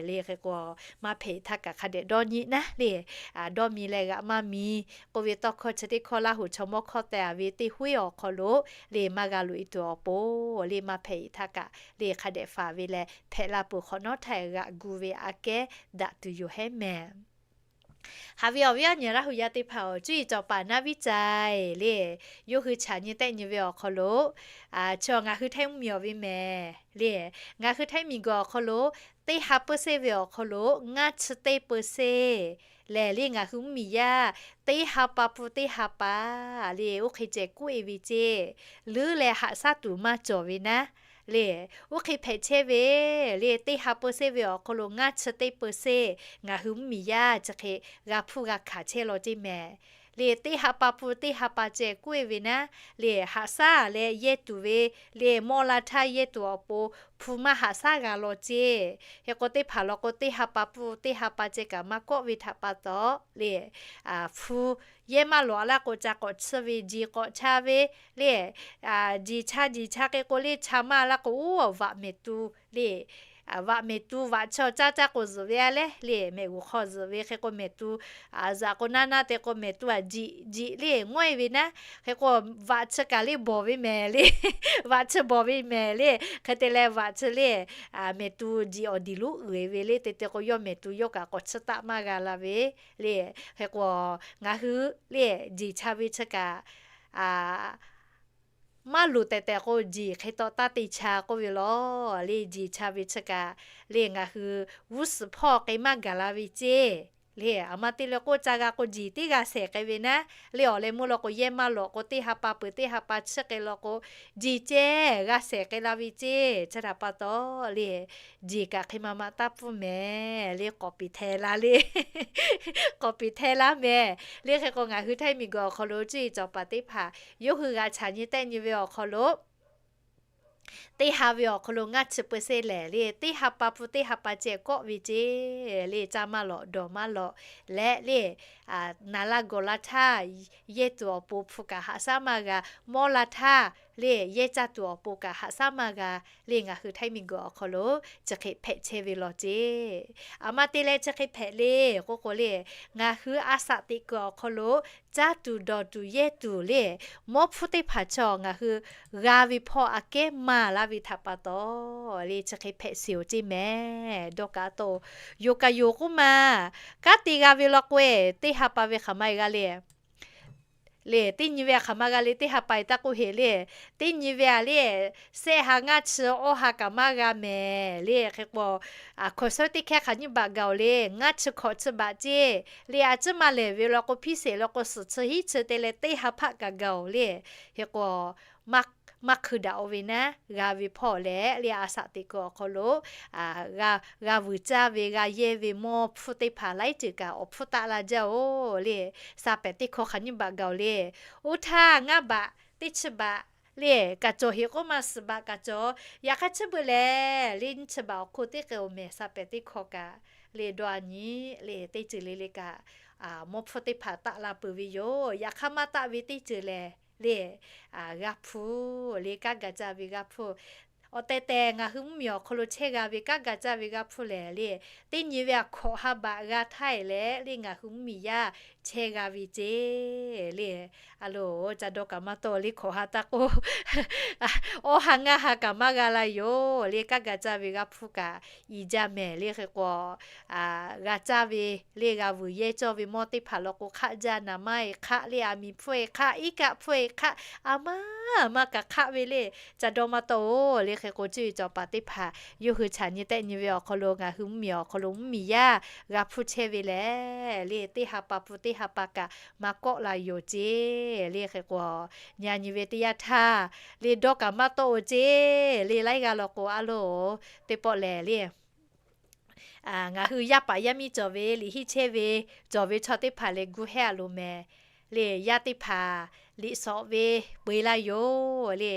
le. Hk'e k'o, maˇ hpehꞈ htaˇ kaꞈ hk'a dehꞈ dawˇ nyi naˉ le. Dawˇ mi leh g'aꞈ maˇ mi k'oˆ ve tawˇ hkawˇ chi teˇ hkawˇ Laˇ huˍ chaw mawˇ hkawˇ teh a ve teˇ hoˉ awˬ hk'aw lo le, maˇ g'a loꞈ e tuˬ awˬ pon le, maˇ hpehꞈ htaˇ kaꞈ le, hk'a dehꞈ faˍ ve leh hpehꞈ la peuˬ hk'awꞈ nawˉ htaˇ g'aꞈ gu ve aꞈ kehˉ daꞈ tuˬ yoˬ hehˉ mehˍ. Haꞈ ve awˬ viˉ awˬ nyi Laˇ huˍ yaˇ teˇ hpaˍ-oˬ, cuˇ yiˍ cawˬ paˍ naˉ viˉ ca e le, yawˇ hui chaꞈ nyi tehˆ nyi ve awˬ hk'aw lo, chi ngaˬ hui htaiˇ mvuhˇ miˬ awˬ ve mehˍ le. Ngaˬ hui htaiˇ miˬ guiˬ awˬ hk'aw lo, teˇ ha เปอร์เซ็นต์ ve awˬ hk'aw lo ngaˇ chi teˇ เปอร์เซ็นต์ lehˬ le, ngaˬ hui mvuhˇ miˬ yaˇ teˇ ha pa pun teˇ ha pa le, oˇ hk'e ceh kuˉ e ve ceˇ. Leuˉ leh haꞈ shaˉ tuˬ maˇ cawˬ ve naˉ le, oˇ hk'e hpehꞈ chehˇ ve le, teˇ ha เปอร์เซ็นต์ ve awˬ hk'aw lo ngaˇ chi teˇ เปอร์เซ็นต์ ngaˬ hui mvuhˇ miˬ yaˇ chi hk'e g'a hpuˇ g'a hkanˍ chehˇ law ceˇ mehˍ. le teˇ ha pa pun teˇ ha pa ceh k'oˆ-e ve naˉ, le haꞈ shaˉ leh yehˇ tuˬ ve, le mawˇ la htaˇ yehˇ tuˬ awˬ pon hpu maˇ haꞈ shaˉ g'a law ceˇ. Hk'e k'o teˇ hpaˍ law k'o teˇ ha pa pun teˇ ha pa ceh kaꞈ maˇ kawˆ ve htaꞈ pa taw le, hpu yehˇ maˇ lawꞈ laˇ k'o ca k'awꞈ chiˇ ve, jiˬ k'awꞈ cha ve le, jiˬ cha jiˬ cha hk'e k'o le cha maˇ laˇ k'o, oˇ vaꞈ mehˍ tu le, vaꞈ mehˍ tu vaꞈ chi awˬ caˇ caˇ k'o zuhꞈ ve a leh le, mehꞈ g'uˬ hk'aw zuhꞈ ve hk'e k'o mehˍ tu, zuhꞈ k'o naˇ naˇ te k'o mehˍ tu a jiꞈ jiꞈ le ngawˇ-e ve naˉ, hk'e k'o vaꞈ chi kaꞈ le bawˬ ve mehˍ le, vaꞈ chi bawˬ ve mehˍ le, hk'e te leh vaꞈ chi le mehˍ tu jiꞈ awˬ diˬ lonˉ uiˍ ve le, te te k'o yawˇ mehˍ tu yawˇ kaꞈ k'awꞈ chiˇ taˆ maˇ g'a la ve le. Hk'e k'o ngaˬ hui le jiˬ cha ve chi kaꞈ maˇ loˍ tehˬ tehˬ k'o, jiˬ hk'e taw taˇ te cha k'oˆ ve law. Le jiˬ cha ve chi kaꞈ le ngaˬ hui g'uˇ suhˍ hpawˇ k'ai maˇ gaˬ la ve ceˇ. Le aˬ ma te leh k'oˆ ca g'a k'o, jiˬ tiˉ g'a shehˍ k'ai ve naˉ, le awˬ leh meuˇ law k'o yehˇ maˇ lawꞈ k'o, teˇ ha pa peuˬ teˇ ha pa chiˇ k'ai law k'o, jiˬ ceh g'a shehˍ k'ai la ve ceˇ. Chi htaꞈ pa taw le, jiˬ kaꞈ hk'e ma ma taˇ pfuhˇ mehˍ le, k'awꞈ piˍ hteh laˇ le, k'awꞈ piˍ hteh laˇ mehˍ le. Hk'e k'o ngaˬ hui htaiˇ miˬguiˬ awˬ hk'aw lo cuˇ yiˍ cawˬ paˍ teˇ hpaˍ yawˇ hui g'a chaꞈ nyi tehˆ nyi ve awˬ hk'aw lo teˇ ha ve awˬ hk'aw lo ngaˇ chi peu se lehˬ le, teˇ ha pa pun teˇ ha pa ceh kawˆ ve ceˇ. Le caˇ maˇ lawꞈ dawˬ maˇ lawꞈ leh le, naˍ laˇ gawˬ la htaˇ yehˇ tuˬ awˬ pon hpu kaꞈ haꞈ shaˉ maˇ g'a, mawˇ la htaˇ le yehˇ caˇ tuˬ awˬ pon kaꞈ haꞈ shaˉ maˇ g'a. Le ngaˬ hui htaiˇ miˬguiˬ awˬ hk'aw lo chi hk'e hpehꞈ chehˇ ve law ceˇ. Aˬ ma te leh chi hk'e hpehꞈ le k'oˆ k'o le, ngaˬ hui a shaꞈ teꞈ kuiˬ awˬ hk'aw lo caˇ tuˬ dawˬ tuˬ yehˇ tuˬ le, mawˇ hpfuhˇ teˇ hpaˍ chaw ngaˬ hui g'a ve hpawˇ aꞈ kehˉ maˇ laˇ ve htaꞈ pa taw le chi hk'e hpehꞈ sheˍ-oˬ ceˇ mehˍ. Dawˇ kaꞈ taw, yoˬ kaꞈ yoˬ k'oˆ ma, kanˉ te g'a ve law k'o-e, teˇ ha pa ve hk'aˬ ma e g'a le. Le teˇ nyi ve hk'aˬ ma g'a le, teˇ ha pa e taˇ k'oˆ heˍ le. Teˇ nyi ve a le, shehˆ ha ngaˇ chi awˇ ha kaꞈ maˇ g'a mehˍ le. Hk'e k'o, hkaw shawˉ teˇ hkehˇ hk'aˬ nyiˇ baꞈ gaˬ-oˬ le, ngaˇ chi hkawꞈ chi baꞈ ceˇ. Le a ciˉ maˇ lehˬ ve law k'o, hpiˇ sheˍ law k'o suhˍ chi hiˉ chi te leh teˇ ha hpaˆ kaꞈ gaˬ-oˬ le. Hk'e k'o maˇ hkui daꞈ-o ve naˉ, g'a ve hpawˇ leh le a shaꞈ teꞈ kuiˬ awˬ hk'aw lo g'a vuiˬ caˇ ve g'a yehˇ ve mawˇ hpfuhˇ teˇ hpaˍ laiˉ ceuˬ kaꞈ awˬ hpfuhˇ taˆ la jaˇ-oˬ le. Sha pehˍ teˇ hkawˇ hk'aˬ nyiˇ baꞈ gaˬ-oˬ le. Oˇ htaˇ ngaˇ baꞈ teˇ chi baꞈ le kaꞈ cawˬ heˍ k'oˆ ma, suhˍ baꞈ kaꞈ cawˬ. Yaꞈ hk'aˇ chi beuꞈ lehˬ le nyiˇ chi baꞈ awˬ hk'oˆ teˇ k'ai-oˬ mehˍ, sha pehˍ teˇ hkawˇ kaꞈ le dawˇ a nyi le teˇ ceuˬ le le kaꞈ mawˇ hpfuhˇ teˇ hpaˍ taˆ la peuˬ ve yoˬ. Yaꞈ hk'aˇ maˇ taˆ ve teˇ ceuˬ lehˬ le g'a hpu le kanˉ ga caˇ ve g'a hpu. Awˬ tehˬ tehˬ ngaˬ hui mvuhˇmiˬ awˬ hk'aw lo chehˇ g'a ve kanˉ ga caˇ ve g'a hpu lehˬ le, teˇ nyi ve a hkawꞈ ha baꞈ g'a htaˇ e leh le ngaˬ hui mvuhˇmiˬ yaˇ chehˇ g'a ve ceˇ le. A loˬ, ca dawˇ kaꞈ maˇ tawˆ le hkawꞈ ha taˇ k'oˆ, awˇ ha ngaˇ ha kaꞈ maˇ g'a la yoˬ le. Kanˉ ga caˇ ve g'a hpu kaꞈ i jaˇ mehˍ le. Hk'e k'o g'a caˇ ve le g'a vuiˬ yehˇ cawˇ ve mawˇ teˇ hpaˍ law k'o hk'aˆ jaˇ, naˍ maˇ e hk'aˆ le, a miˍ hpfuhˇ e hk'aˆ, iˉ kaˆ hpfuhˇ e hk'aˆ, a maˇ maˇ kaꞈ hk'aˆ ve le. Ca dawˇ maˇ tawˆ-oˬ le. Hk'e k'o cuˇ yiˍ cawˬ paˍ teˇ hpaˍ yawˇ hui chaꞈ nyi tehˆ nyi ve awˬ hk'aw lo ngaˬ hui mvuhˇmiˬ awˬ hk'aw lo mvuhˇmiˬ yaˇ g'a hpu chehˇ ve lehˬ le, teˇ ha pa pun teˇ ha pa kaꞈ maˇ kawˆ la yoˬ ceˇ le. Hk'e k'o nyi a nyi ve teˇ yanˇ htaˇ le dawˇ kaꞈ maˇ tawˆ-oˬ ceˇ le. Laiˉ g'aˇ law k'o a loˬ, teˇ pawˆ lehˬ le ngaˬ hui yaˇ paˍ yaˇ miˇ cawˬ ve liꞈ henˇ chehˇ ve cawˬ ve chaw teˇ hpaˍ lehˬ gu hehˇ a loˍ mehˍ le. Yaˇ teˇ hpaˍ liꞈ shawˍ ve peu eˬ laˇ yoˬ le.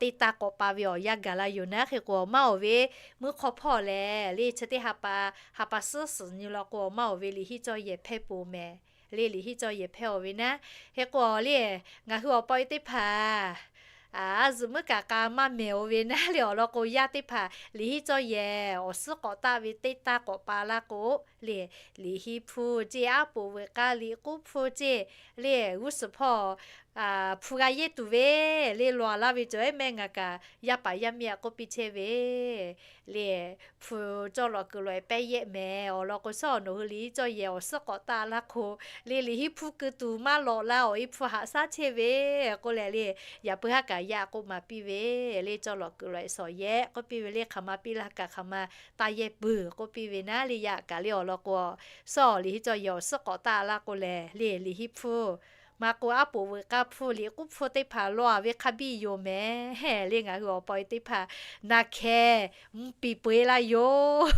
Teˇ taˇ k'awꞈ pa ve awˬ yanˇ gaˬ la yoˬ naˉ. Hk'e k'o maˇ oˬ ve meuˇ hk'aw hpawˇ lehˬ le chi teˇ ha pa, ha pa suhˉ suhˍ nyi law k'o maˇ oˬ ve liꞈ henˇ cawˇ yehˬ hpehˇ peuˬ mehˍ le. Liꞈ henˇ cawˇ yehˬ hpehˇ-oˬ ve naˉ. Hk'e k'o le ngaˬ hui awˬ pa e teˇ hpaˍ a zuhꞈ meuˉ kaꞈ k'a maˇ mehˍ-oˬ ve naˉ le. Awˬ lawn k'o yaˇ teˇ hpaˍ liꞈ henˇ cawˇ yehˬ awˬ suhˉ k'awꞈ taˆ ve teˇ taˇ k'awꞈ pa laˇ k'o le, liꞈ henˇ hpu ceˇ, aˉ poꞈ veuꞈ k'aˇ liꞈ k'uˉ hpu ceˇ le, g'uˇ suhˍ hpawˇ hpu g'a yehˇ tuˬ ve le lawˬ laˇ ve cawˬ ehˉ mehˆ ngaˬ kaꞈ yaˇ paˍ yaˇ miˇ a k'oˆ piˇ chehˇ ve le. Hpu cawˇ lawꞈ kuiˬ lawꞈ e pehˇ yehˆ mehˍ. Awˬ lawn k'o shaw nawˬ hui liꞈ henˇ cawˇ yehˬ awˬ suhˉ k'awꞈ taˆ laˇ k'o le, liꞈ henˇ hpu keu tuˬ maˇ lawꞈ la, awˬ e hpu haꞈ shaˉ chehˇ ve k'oˆ leh le, yaꞈ puiˉ haˉ kaꞈ yaˇ k'oˆ ma piˇ ve le, cawˇ lawꞈ kuiˬ lawꞈ e shawˍ yehˆ k'oˆ piˇ ve le, hk'aˬ ma piˇ laˇ kaꞈ hk'aˬ ma taˇ yehˇ peuˬ k'oˆ piˇ ve naˉ le. Yaꞈ kaꞈ le awˬ lawn k'o shaw liꞈ henˇ cawˇ yehˬ awˬ suhˉ k'awꞈ taˆ laˇ k'o lehˬ le, liꞈ henˇ hpu maˇ k'o aˉ poꞈ veuꞈ k'aˇ hpfuhˇ, liꞈ k'uˉ hpfuhˇ teˇ hpaˍ lawˇ a ve hk'a biˇ yoˬ mehˍ le. Ngaˬ hui awˬ pa e teˇ hpaˍ na hkeh mvuhˇ piˍ peu e laˇ yoˬ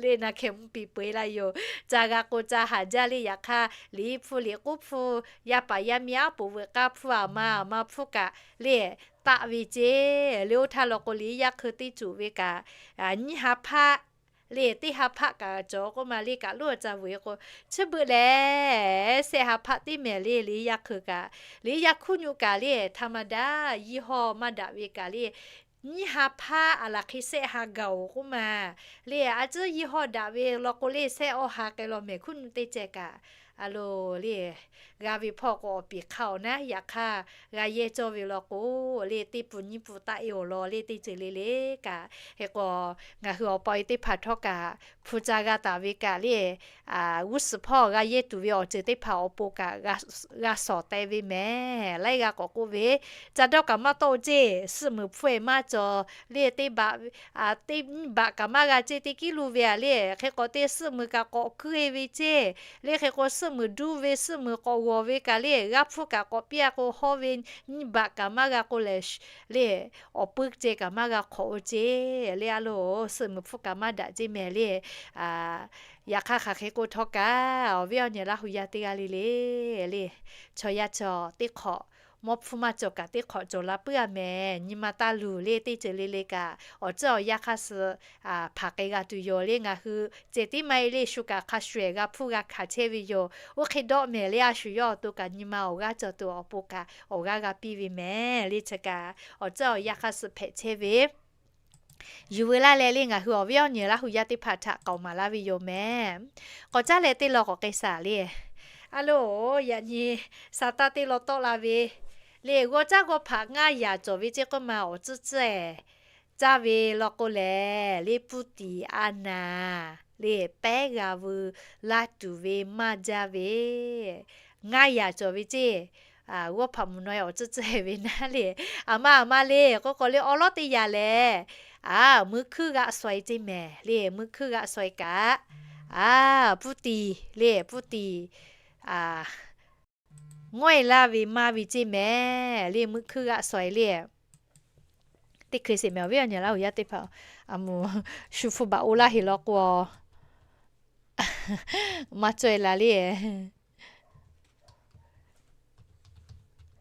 le. Na hkeh mvuhˇ piˍ peu e laˇ yoˬ. Ca g'a k'o ca haˍ jaˇ le. Yaꞈ hk'aˇ, liꞈ hpfuhˇ liꞈ k'uˉ hpfuhˇ, yaˇ paˍ yaˇ miˇ aˉ poꞈ veuꞈ k'aˇ hpfuhˇ, aˬ ma aˬ ma hpfuhˇ kaꞈ le, taˆ ve ceˇ le. Oˇ htaˇ law k'o, liꞈ yaˇ hkui teˇ cuˬ ve kaꞈ, nyiˇ ha hpaˆ le, teˇ ha hpaˆ kaꞈ cawˬ k'oˆ ma le. Kaꞈ loˉ ca vuiˬ e k'o, chi beuꞈ lehˬ, shehˆ ha hpaˆ teˇ mehˍ le. Liꞈ yaˇ hkui kaꞈ, liꞈ yaˇ hkuˇ nyu kaꞈ le, htaꞈ ma daꞈ, yiˇ hawˇ maˇ daꞈ ve kaꞈ le, nyiˇ ha hpaˆ aˬ laˬ hk'e shehˆ ha gaˬ oˬ k'oˆ ma le. A ciˉ yiˇ hawˇ daꞈ ve law k'o le, shehˆ awˇ ha k'ai law mehˍ hkuˇ nyu teˇ ceh kaꞈ. A loˬ le, g'a ve hpawˇ k'o awˬ piˍ hk'a awˬ naˉ. Yaꞈ hk'aˇ, g'a yehˇ cawˇ ve law k'o le, teˇ pun nyiˇ pun taˆ e awˬ lawn le, teˇ ceuˬ le le kaꞈ. Hk'e k'o, ngaˬ hui awˬ pa e teˇ hpaˍ htawˇ kaꞈ, hpu ca g'a taˍ ve kaꞈ le, g'uˇ suhˍ hpawˇ g'a yehˇ tuˬ ve awˬ ceuˬ teˇ hpaˍ awˬ pon kaꞈ g'a shawˍ teh ve mehˍ. Laiˉ g'aˇ k'awꞈ k'oˆ ve, ca dawˇ kaꞈ maˇ tawˆ ceˇ, suhˆ muiˬ hpfuhˇ e maˇ cawˬ le. Teˇ baꞈ, teˇ nyiˇ baꞈ kaꞈ maˇ g'a ceˇ, teˇ kiˉ lu ve a le. Hk'e k'o, teˇ suhˆ muiˬ kaꞈ k'awꞈ kuiˇ e ve ceˇ le. Hk'e k'o, suhˆ muiˬ duˇ ve, suhˆ muiˬ k'awꞈ g'awˬ ve kaꞈ le, g'aˇ hpfuhˇ kaꞈ k'awꞈ piˇ a k'o, hawˇ ve nyiˇ baꞈ kaꞈ maˇ g'a k'o lehˬ le, awˬ puiˉ ceh kaꞈ maˇ g'a hk'awꞈ oˇ ceˇ le. A loˬ, suhˆ muiˬ hpfuhˇ kaꞈ maˇ daꞈ ceˇ mehˍ le. Yaꞈ hk'aˇ, hk'aˬ hk'e k'o htawˇ kaꞈ, awˬ viˉ awˬ nyi Laˇ hu yaˇ teˇ g'aˇ le le le, chaw yaˇ chaw teˇ hk'awꞈ, mawˇ hpfuhˇ maˇ cawˬ kaꞈ teˇ hk'awꞈ cawˬ la puiˉ a mehˍ. Nyi ma taˇ luˬ le, teˇ ceuˬ le le kaꞈ awˬ ceuˬ awˬ yanˇ hk'aˇ suh hpaˍ k'ai g'a tuˬ yoˬ le. Ngaˬ hui ceh tiˉ maˇ heˆ le, shu kaꞈ hk'a shuˍ ehˍ g'a hpfuhˇ g'a hkanˍ chehˇ ve yoˬ. Oˇ hk'e dawˆ mehˍ le, a shu yawˇ awˬ to kaꞈ nyi ma awˬ g'aˇ cawˬ tuˬ awˬ pon kaꞈ awˬ g'aˇ g'a piˇ ve mehˍ le. Chi kaꞈ awˬ ceuˬ awˬ yanˇ hk'aˇ suh hpehꞈ chehˇ ve yuˬ veu laˇ leh le, ngaˬ hui awˬ viˉ awˬ nyi Laˇ hu yaˇ teˇ hpaˍ htaꞈ k'aoˍ maˍ laˇ ve yoˬ mehˍ. K'awꞈ caˉ leh teˇ law k'awꞈ k'ai shaˍ le. A loˬ, yaꞈ nyi sa taˇ teˇ law tawˆ la ve le, g'aw caˉ g'aw hpaꞈ ngaˇ yaꞈ cawˬ ve ceˇ k'oˆ ma awˬ tcuhˉ tcuhˉ ehˍ caˇ ve law k'o lehˬ le, puˇ tiˍ a naˍ le, pehˉ g'a veu laˇ tuˬ ve maˇ jaˇ ve ngaˇ yaꞈ cawˬ ve ceˇ. G'aw hpaꞈ mvuhˬ naw e awˬ tcuhˉ tcuhˉ ehˍ ve naˉ le, aˬ ma aˬ ma le k'oˆ k'o le, awˉ lawˉ teˇ yaꞈ lehˬ, a, muiˇ hkuiˇ g'aˆ shaw e ceˇ mehˍ le. Muiˇ hkuiˇ g'aˆ shaw e kaꞈ, a, puˇ tiˍ le, puˇ tiˍ ngawˇ e laˇ ve maˇ ve ceˇ mehˍ le. Muiˇ hkuiˇ g'aˆ shaw e le. Teˇ hkui sheˍ mehˍ awˬ viˉ awˬ nyi Laˇ hu yaˇ teˇ hpaˍ, a, mvuhˬ shu hpu baꞈ o laˇ heˍ law k'o, maˇ cawˬ e la le.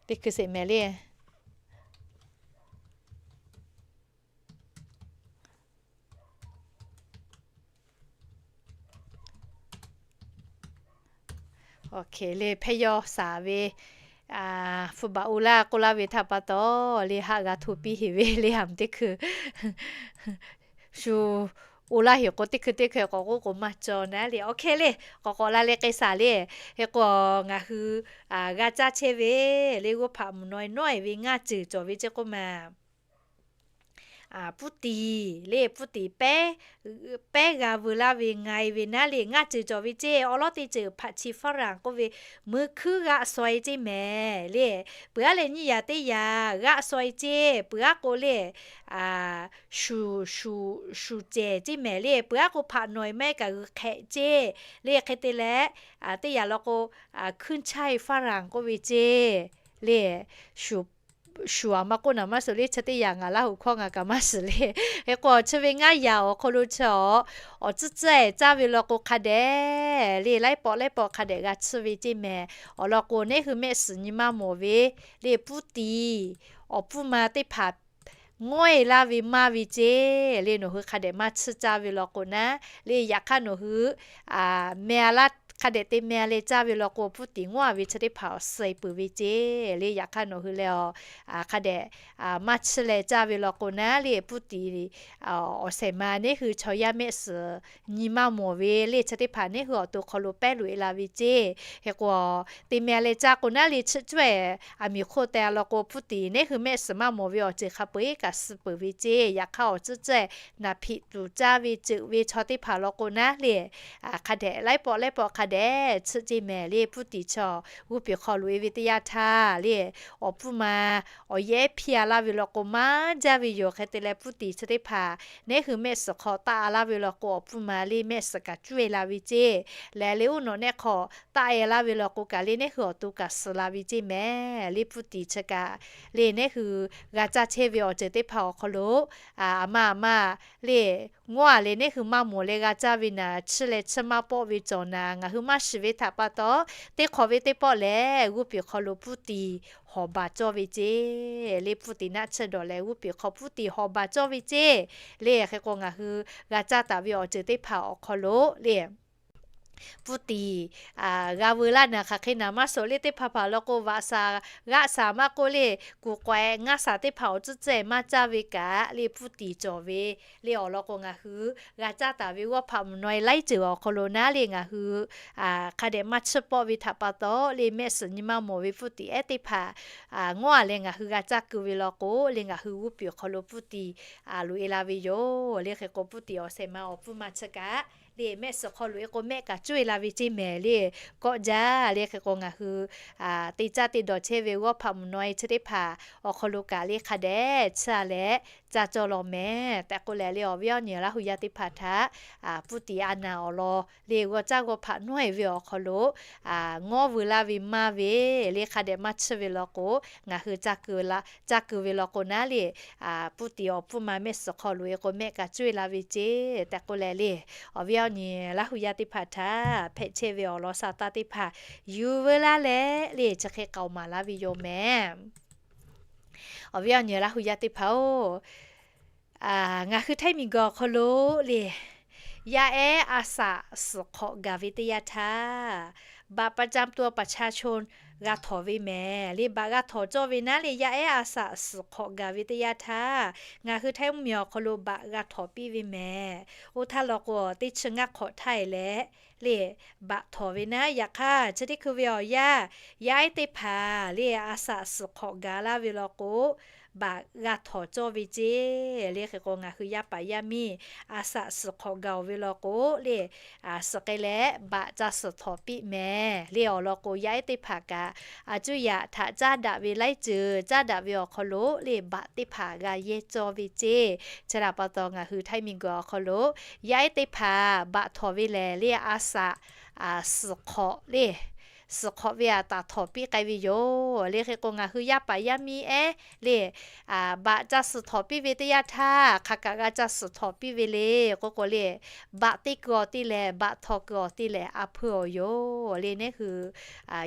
Teˇ hkui sheˍ mehˍ le. Awˬ hk'e le, hpehˇ yawˇ shaˍ ve, hpu baꞈ o laˇ k'oˆ laˇ ve htaꞈ pa taw le, haˆ g'a hto piˇ heˍ ve le. Aˬ mvuhˬ teˇ hkui shu o laˇ heˍ k'o, teˇ hkui teˇ hkui k'awꞈ k'oˆ k'o maˇ cawˬ naˉ le. Awˬ hk'e le, k'awꞈ k'awꞈ la leh k'ai shaˍ le. Hk'e k'o, ngaˬ hui g'a caˇ chehˇ ve le, g'aw hpaꞈ mvuhˬ naw e nawˉ e ve ngaˇ ceuˬ cawˬ ve ceˇ k'oˆ ma puˇ tiˍ le, puˇ tiˍ pehˉ, pehˉ g'a veu laˇ ve nga e ve naˉ le, ngaˇ ceuˬ cawˬ ve ceˇ. Awˉ lawˉ teˇ ceuˬ hpaꞈ chi faˉ raˍ k'oˆ ve, muiˇ hkuiˇ g'aˆ shaw e ceˇ mehˍ le. Peuˬ aˉ leh nyiˇ yaꞈ teˇ yaꞈ g'aˆ shaw e ceˇ. Peuˬ aˉ k'o le, shuˍ, shuˍ cehˬ ceˇ mehˍ le. Peuˬ aˉ k'o hpaꞈ nawˬ e maˇ heˆ kaꞈ g'uiˬ hk'ehꞈ ceˇ le. Hk'e te leh, teˇ yaꞈ law k'o, hkuiˇ chaˇ e faˉ raˍ k'oˆ ve ceˇ le. Shuˍ shuˍ aˬ ma k'oˆ naˍ maˇ suh le. Chi teˇ yaꞈ ngaˬ Laˇ hu hkawˇ ngaˬ kaꞈ maˇ shiˍ le. Hk'e k'o, chi ve ngaˇ yaꞈ awˬ hk'aw lo chi awˬ, awˬ tcuhˉ tcuhˉ ehˍ caˇ ve law k'o hk'a dehꞈ le, laiˉ pawˆ laiˉ pawˆ hk'a dehꞈ g'a tsuhˇ ve ceˇ mehˍ. Awˬ lawn k'o, neˉ hui mehˆ suhˍ nyi maˇ mawˬ ve le, puˇ tiˍ awˬ puˇ ma teˇ hpaˍ ngawˇ e laˇ ve maˇ ve ceˇ le. Nawˬ hui hk'a dehꞈ maˇ tsuhˇ caˇ ve law k'o naˉ le, yaꞈ hk'aˇ nawˬ hui meh a laˇ hk'a dehꞈ te meh a leh caˇ ve law k'o, puˇ tiˍ ngawˇ a ve chi teˇ hpaˍ awˬ suh e peuˬ ve ceˇ le. Yaꞈ hk'aˇ nawˬ hui leh a, hk'a dehꞈ maˇ tsuhˇ leh caˇ ve law k'o naˉ le, puˇ tiˍ awˬ shehˍ ma neˉ hui chaw yaˇ mehˆ suhˍ nyi maˇ mawˬ ve le, chi teˇ hpaˍ neˉ hui awˬ to hk'aw lo pehˉ loꞈ e la ve ceˇ. Hk'e k'o, te meh a leh caˇ k'o naˉ le, tsuhˇ cawehˬ aˬ miˍ hk'oˆ teh a law k'o, puˇ tiˍ neˉ hui mehˆ suhˍ maˇ mawˬ ve awˬ ceuˬ hk'a peu eˬ kaꞈ suh peuˬ ve ceˇ. Yaꞈ hk'aˇ awˬ tcuhˉ cawehˬ naˍ hpiꞈ tuˬ caˇ ve ceuˬ ve chaw teˇ hpaˍ law k'o naˉ le, hk'a dehꞈ laiˉ pawˆ laiˉ pawˆ hk'a dehꞈ chiˆ ceˇ mehˍ le. Puˇ tiˍ chi g'uˇ piˍ hk'aw loꞈ e ve teˇ yanˇ htaˇ le, awˬ puˇ ma awˬ yehˉ hpiˇ a laˇ ve law k'o maˇ jaˇ ve yoˬ. Hk'e te leh puˇ tiˍ chi teˇ hpaˍ neˉ hui mehˆ suhˍ hk'aw taˆ a laˇ ve law k'o, awˬ puˇ ma le mehˆ suhˍ kaꞈ cuˇ e la ve ceˇ. Lehˬ le, uˉ nawꞈ neˆ hk'aw taˆ e laˇ ve law k'o kaꞈ le, neˉ hui awˬ to kaꞈ suhˍ la ve ceˇ mehˍ le. Puˇ tiˍ chi kaꞈ le, neˉ hui g'a caˇ chehˇ ve awˬ ceuˬ teˇ hpaˍ awˬ hk'aw lo, a ma a ma le, ngawˉ a leh neˉ hui maˇ mawˬ leh g'a caˇ ve naˍ, chiˇ leh chiˇ maˇ pawˆ ve cawˬ naˍ, ngaˬ hui maˇ shiˍ ve htaꞈ pa taw, teˇ hk'awꞈ ve teˇ pawˆ lehˬ, g'uˇ piˍ hk'aw lo puˇ tiˍ hawˍ baˬ cawˇ ve ceˇ le. Puˇ tiˍ naˆ tsuhˇ dawˬ leh g'uˇ piˍ hk'aw puˇ tiˍ hawˍ baˬ cawˇ ve ceˇ le. Hk'e k'o, ngaˬ hui g'a caˇ taˍ ve awˬ ceuˬ teˇ hpaˍ awˬ hk'aw lo le, puˇ tiˍ g'a veu laˇ naˍ, hk'aˬ hk'e naˍ maˇ shoˍ le. Teˇ hpaˍ hpaˍ law k'o, vaꞈ shaˍ g'aˆ shaˍ maˇ k'oˆ le, kuˬ k'awehꞈ ngaˇ shaˍ teˇ hpaˍ awˬ tcuhˉ tcuhˉ maˇ caˇ ve kaꞈ le, puˇ tiˍ cawˬ ve le awˬ lawn k'o, ngaˬ hui g'a caˇ taˍ ve g'awˇ hpaꞈ mvuhˬ naw e laiˉ ceuˬ awˬ hk'aw lo naˉ le, ngaˬ hui hk'a dehꞈ maˇ chiˇ pawˆ ve htaꞈ pa taw le, mehˆ suhˍ nyi maˇ mawˬ ve puˇ tiˍ ehˉ teˇ hpaˍ ngawˉ a leh ngaˬ hui g'a caˇ keu ve law k'o le, ngaˬ hui g'uˇ piˍ awˬ hk'aw lo puˇ tiˍ loꞈ e la ve yoˬ le. Hk'e k'o, puˇ tiˍ awˬ shehˍ ma awˬ puˇ ma chi kaꞈ le, mehˆ suhˍ hk'aw loꞈ e k'o mehˆ kaꞈ cuˇ e la ve ceˇ mehˍ le. Kawˆ jaˇ le. Hk'e k'o, ngaˬ hui te caˇ te dawˬ chehˇ ve g'awˇ hpaꞈ mvuhˬ naw e chi teˇ hpaˍ awˬ hk'aw lo kaꞈ le hk'a dehꞈ chiˇ a leh caˇ cawˇ law mehˍ tehꞈ k'oˆ leh le, awˬ viˉ awˬ nyi Laˇ hu yaˇ teˇ hpaˍ htaꞈ puˇ tiˍ a naˍ awˬ lawn le g'awˇ caˇ g'awˇ hpaꞈ nawˉ e ve awˬ hk'aw lo ngawˉ veu laˇ ve maˇ ve le, hk'a dehꞈ maˇ chiˇ ve law k'o, ngaˬ hui caˇ keu ve law k'o naˉ le, puˇ tiˍ awˬ puˇ ma mehˆ suhˍ hk'aw loꞈ e k'o mehˆ kaꞈ cuˇ e la ve ceˇ tehꞈ k'oˆ leh le, awˬ viˉ awˬ nyi Laˇ hu yaˇ teˇ hpaˍ htaꞈ hpehꞈ chehˇ ve awˬ lawn sha taˇ teˇ hpaˍ yuˬ veu laˇ leh le, chi hk'e k'aoˍ maˍ laˇ ve yoˬ mehˍ. Awˬ viˉ awˬ nyi Laˇ hu yaˇ teˇ hpaˍ-oˬ, ngaˬ hui htaiˇ miˬ guiˬ awˬ hk'aw lo le, yaˇ ehˉ a saꞈ suhˍ hk'awꞈ gaˬ ve teˇ yanˇ htaˇ, บัตรประจำตัวประชาชน g'a htawnˍ ve mehˍ le. Baꞈ g'a htawnˍ cawˇ ve naˉ le, yaˇ ehˉ a saꞈ suhˍ hk'awꞈ gaˬ ve teˇ yanˇ htaˇ, ngaˬ hui htaiˇ mvuhˇ miˬ awˬ hk'aw lo baꞈ g'a htawnˍ piˇ ve mehˍ. Oˇ htaˇ law k'o, teˇ chi ngaˇ hk'awꞈ htaˇ e leh le, baꞈ htawnˍ ve naˉ. Yaꞈ hk'aˇ, chi teˇ hkui ve awˬ yanˇ, yaˇ ehˉ teˇ hpaˍ le a saꞈ suhˍ hk'awꞈ gaˬ laˇ ve law k'o, baꞈ g'a htawnˍ cawˇ ve ceˇ le. Hk'e k'o, ngaˬ hui yaˇ paˍ yaˇ miˇ a saꞈ suhˍ hk'awꞈ gaˬ oˬ ve law k'o le, suhˍ k'ai leh baꞈ ca suhˍ htawnˍ piˇ mehˍ le. Awˬ lawn k'o, yaˇ ehˉ teˇ hpaˍ kaꞈ a cuˇ yaꞈ htaꞈ caˇ daꞈ ve laiˉ ceuˬ caˇ daꞈ ve awˬ hk'aw lo le, baꞈ teˇ hpaˍ g'a yehˇ cawˇ ve ceˇ. Chi htaꞈ pa taw, ngaˬ hui htaiˇ miˬ guiˬ awˬ hk'aw lo yaˇ ehˉ teˇ hpaˍ baꞈ htawnˍ ve lehˬ le, a saꞈ suhˍ hk'awꞈ le, suhˍ hk'awꞈ ve a taˍ htawnˍ piˇ k'ai ve yoˬ le. Hk'e k'o, ngaˬ hui yaˇ paˍ yaˇ miˇ ehˉ le, baꞈ ca suhˍ htawnˍ piˇ ve teˇ yanˇ htaˇ, hk'aˬ kaꞈ g'a ca suhˍ htawnˍ piˇ ve le k'oˆ k'o le, baꞈ te kuiˬ awˬ te lehˬ, baꞈ htawnˍ kuiˬ awˬ te lehˬ, a hpeuˇ awˬ yoˬ le. Neˉ hui